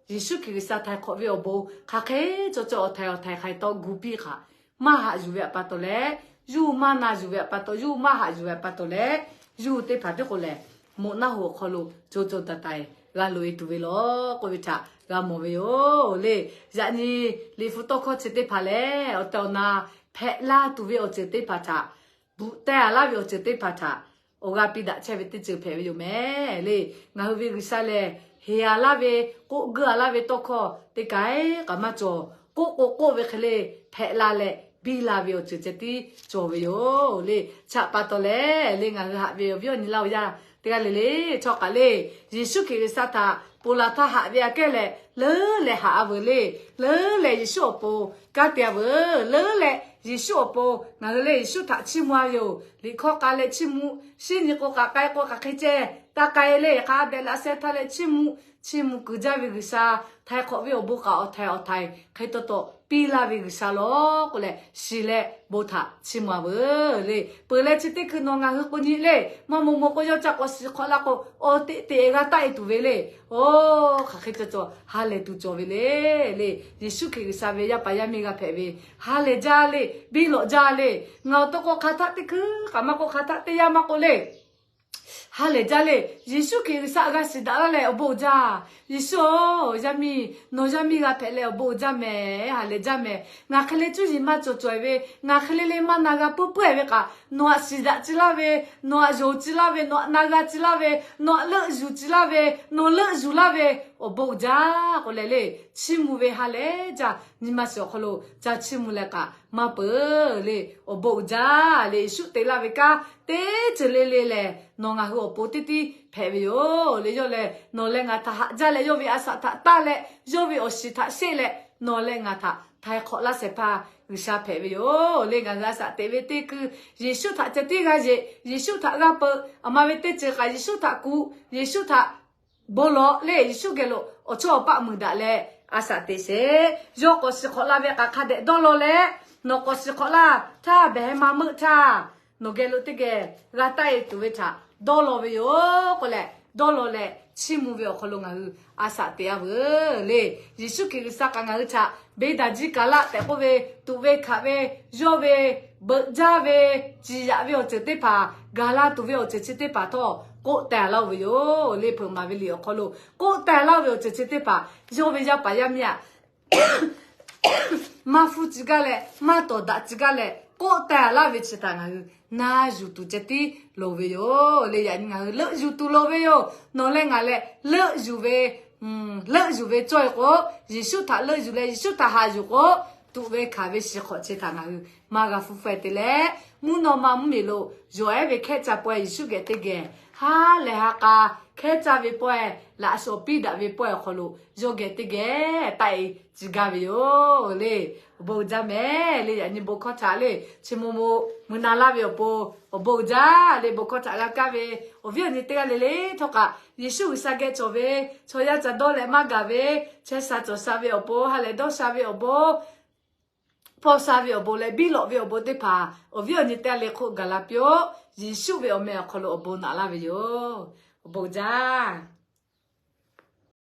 Yeˍsuˆ Hkriꞈ G'uiˬsha htaiˍ hk'awꞈ ve awˬ bon hk'aˬ hk'e cawˬ cawˬ awˬ htaiˍ awˬ htaiˍ hk'aˬ hk'e taw gu piˇ hk'aˬ, maˇ haꞈ yuˬ ve pa taw leh, yuˇ maˇ na yuˬ ve pa taw, yuˇ maˇ haꞈ yuˬ ve pa taw leh, yuˇ teˇ hpaˍ tiˉ k'o lehˬ, moꞈ naˆ hoꞈ awˬ hk'aw lo co co taiˍ taiˍ g'a loꞈ e tuˬ ve law k'oˆ ve htaꞈ g'a mawˬ ve yoˬ le. Yaꞈ nyi liꞈ hpu tawˇ hkawˇ chi teˇ hpaˍ lehˬ, awˬ tehˬ awˬ na hpehꞈ la tuˬ ve awˬ ceuˬ teˇ hpaˍ htaꞈ, bvuhꞈ teh a laˇ ve awˬ ceuˬ teˇ hpaˍ htaꞈ awˬ g'a piˇ daꞈ chehˇ ve teˇ ceuˬ hpehꞈ ve yoˬ mehˍ le. Ngaˬ hui ve G'uiˬsha lehˬ, heˍ a laˇ ve, k'oˆ geuˆ a laˇ ve tawˇ hkawˇ teˇ kaꞈ k'aꞈ maˇ cawˬ. K'oˆ k'o k'oˆ ve hk'e le, hpehꞈ la leh biˇ la ve awˬ ceuˬ ceh tiˉ cawˬ ve yoˬ le. Chi htaꞈ pa taw lehˬ le, ngaˬ hui haꞈ ve awˬ viˉ awˬ nyi laˇ oˬ yaˇ teˇ g'aˇ le le, chaw kaꞈ le, Yeˍsuˆ Hkriꞈ G'uiˬsha htaꞈ ponˬ laˬ htaˇ haꞈ ve aꞈ kehˉ leh, leuˉ leh haꞈ a veuˬ le. Leuˉ leh Yeˍsuˆ awˬ pon kanˉ te a veuˬ. Leuˉ leh Yeˍsuˆ awˬ pon ngaˬ hui le Yeˍsuˆ htaꞈ chiˇ mvuh a ve yoˬ. Liꞈ hkawˇ k'ai leh chiˇ mvuh, shinˉ nyi k'o kaꞈ k'ai k'o kaꞈ hk'e ceh taˇ k'ai le. Hk'a dehꞈ laꞈ sheh htaˇ leh chiˇ mvuh, chiˇ mvuh kuiˬ jaˇ ve G'uiˬsha htaiˍ hk'awꞈ ve awˬ bon kaꞈ awˬ htaiˍ awˬ htaiˍ hk'e taw taw piˇ laˇ ve G'uiˬsha law k'oˆ leh shiˍ leh bon htaꞈ chiˇ mvuh a veuˬ le. Peuˬ leh chi teˇ hkui nawˬ ngaˬ hui k'o nyi le, maˇ moˍ moˍ k'o yawˇ ca k'awꞈ shiˍ hk'awꞈ la k'o, awˬ teꞈ teꞈ g'a taˆ e tuˬ ve le. Oˇ hk'aˬ hk'e cawˬ cawˬ ha lehˬ tuˬ cawˬ ve le le. Yeˍsuˆ Hkriꞈ G'uiˬsha ve yaˇ paˍ yaˇ miˇ g'a hpehꞈ ve ha lehˬ jaˇ le, biˇ lawꞈ jaˇ le. Ngaˬ awˬ to k'o hk'a htaˆ teˇ hkui kaꞈ maˇ k'o, hk'a htaˆ teˇ yanˇ maˇ k'o le, ha lehˬ jaˇ le. Yeˍsuˆ Hkriꞈ G'uiˬsha g'a shiˍ daꞈ laˇ leh awˬ bon uiˍ jaˇ. Yeˍsuˆ-oˬ, yaˇ miˇ, nawˬ yaˇ miˇ g'a hpehꞈ leh awˬ bon uiˍ jaˇ mehˍ, ha lehˬ jaˇ mehˍ. Ngaˬ hk'e le cuˇ yiˍ maˇ cawˬ cawˬ e ve, ngaˬ hk'e le le maˇ na g'a puiˉ puiˉ e ve kaꞈ, nawˬ htaꞈ shiˍ daꞈ ci laˇ ve, nawˬ htaꞈ yonˍ ci laˇ ve, nawˬ htaꞈ na g'a ci laˇ ve, nawˬ htaꞈ leuˆ yuˬ ci laˇ ve, nawˬ leuˆ yuˬ laˇ ve, awˬ bon uiˍ jaˇ k'o leh le, chiˇ mvuh ve ha lehˬ jaˇ. Nyi ma shiˍ awˬ hk'aw lo ca chiˇ mvuh leh kaꞈ maˇ peuˬ le. Awˬ bon uiˍ jaˇ le. Yeˍsuˆ te laˇ ve kanˉ teˇ ceuˬ le le lehˬ, nawˬ ngaˬ hui awˬ pon teˇ tiˉ hpehꞈ ve yoˬ le. Yawˇ lehˬ nawˬ leh ngaˬ htaꞈ haꞈ jaˇ leh, yawˇ ve a shaꞈ htaꞈ taˇ leh, yawˇ ve awˬ shiˍ htaꞈ sheˆ leh, nawˬ leh ngaˬ htaꞈ htaiˍ hk'awꞈ laˇ shehˍ hpaˇ G'uiˬsha hpehꞈ ve yoˬ le. Ngaˬ hui a shaꞈ teꞈ ve teˇ kuiˬ Yeˍsuˆ htaꞈ ceh tiˉ g'a yeꞈ, Yeˍsuˆ htaꞈ g'a peuˬ, aˬ ma ve teˇ ceuˬ kaꞈ Yeˍsuˆ htaꞈ kuˬ, Yeˍsuˆ htaꞈ bon lawˬ le. Yeˍsuˆ geh lo awˬ chawˇ awˬ paˆ muiˬ daꞈ leh a shaꞈ teꞈ sheˍ. Yawˇ k'awꞈ shiˍ hk'awꞈ la ve k'aꞈ hk'a dehꞈ dawˇ law leh, nawˬ k'awꞈ shiˍ hk'awꞈ laˇ htaˇ behˬ heh ma meuˆ htaˇ, nawˬ geh lo teˇ geh g'a taˆ e tuˬ ve htaꞈ dawˇ law ve yoˬ k'oˆ leh, dawˇ law leh chiˇ mvuh ve awˬ hk'aw lo ngaˬ hui a shaꞈ teꞈ a veuˬ le. Yeˍsuˆ Hkriꞈ G'uiˬsha kaꞈ ngaˬ hui htaꞈ beˇ daꞈ jiˇ kaˍ laˆ tehꞈ k'oˆ ve, tuꞈ ve hkanˍ ve, yawˇ ve beuꞈ jaˇ ve, ciˍ yaꞈ ve awˬ ceuˬ teˇ hpaˍ, gaˬ la tuˬ ve awˬ ceuˬ chi teˇ hpaˍ htawˇ k'oˆ teh laˇ-oˬ ve yoˬ le. Hpeuꞈ maˍ ve liꞈ awˬ hk'aw lo k'oˆ teh laˇ ve awˬ ceuˬ chi teˇ hpaˍ yawˇ ve yaˇ paˍ yaˇ miˇ aꞈ maˇ hpuˇ tcuh gaˇ leh, maˇ tawˍ daꞈ tcuh gaˇ leh k'oˆ teh laˇ ve chi htaꞈ ngaˬ hui na yuˬ tuˬ ceh tiˉ loˍ ve yoˬ le. Yaꞈ nyi ngaˬ hui leuˆ yuˬ tuˬ loˍ ve yoˬ. Nawˬ leh ngaˬ leh leuˆ yuˬ ve, leuˆ yuˬ ve cawˇ e k'o, Yeˍsuˆ htaꞈ leuˆ yuˬ leh Yeˍsuˆ htaꞈ haꞈ yuˬ k'o, tuꞈ ve hkanˍ ve shiˍ hk'awꞈ chi htaꞈ ngaˬ hui maˇ g'a hpuˇ hpfuhˇ te leh, mvuhˇ naw ma mvuhˇmiˬ lo yawˬ ehˉ ve hkehˉ caˇ pawehˇ Yeˍsuˆ geh teˇ geh ha lehˬ ha k'a hkehˉ caˇ ve pawehˇ, laꞈ shawˍ piˇ daꞈ ve pawehˇ awˬ hk'aw lo yawˇ geh teˇ geh taˆ e tcuh gaˇ ve yoˬ le. Awˬ bon uiˍ jaˇ mehˍ le. Yaꞈ nyi bon hkawˇ htaꞈ le, chi mo mo mui na laˇ ve awˬ pon awˬ bon uiˍ jaˇ le. Bon hkawˇ htaꞈ g'a kaˇ ve awˬ viˉ awˬ nyi teˇ g'aˇ le le htawˇ kaꞈ, Yeˍsuˆ G'uiˬsha geh cawˬ ve chaw yaˇ ca dawˇ leh maˇ gaˬ ve, chehˇ sha cawˬ sha ve awˬ pon, ha lehˬ dawˇ sha ve awˬ bon, hpawˇ sha ve awˬ bon leh biˇ lawꞈ ve awˬ bon teˇ hpaˍ awˬ viˉ awˬ nyi teˇ g'aˇ le hk'oˆ gaˬ la piˇ-oˆ. Yeˍsuˆ ve awˬ meh awˬ hk'aw lo awˬ bon naꞈ laˇ ve yoˬ. Awˬ bon uiˍ jaˇ.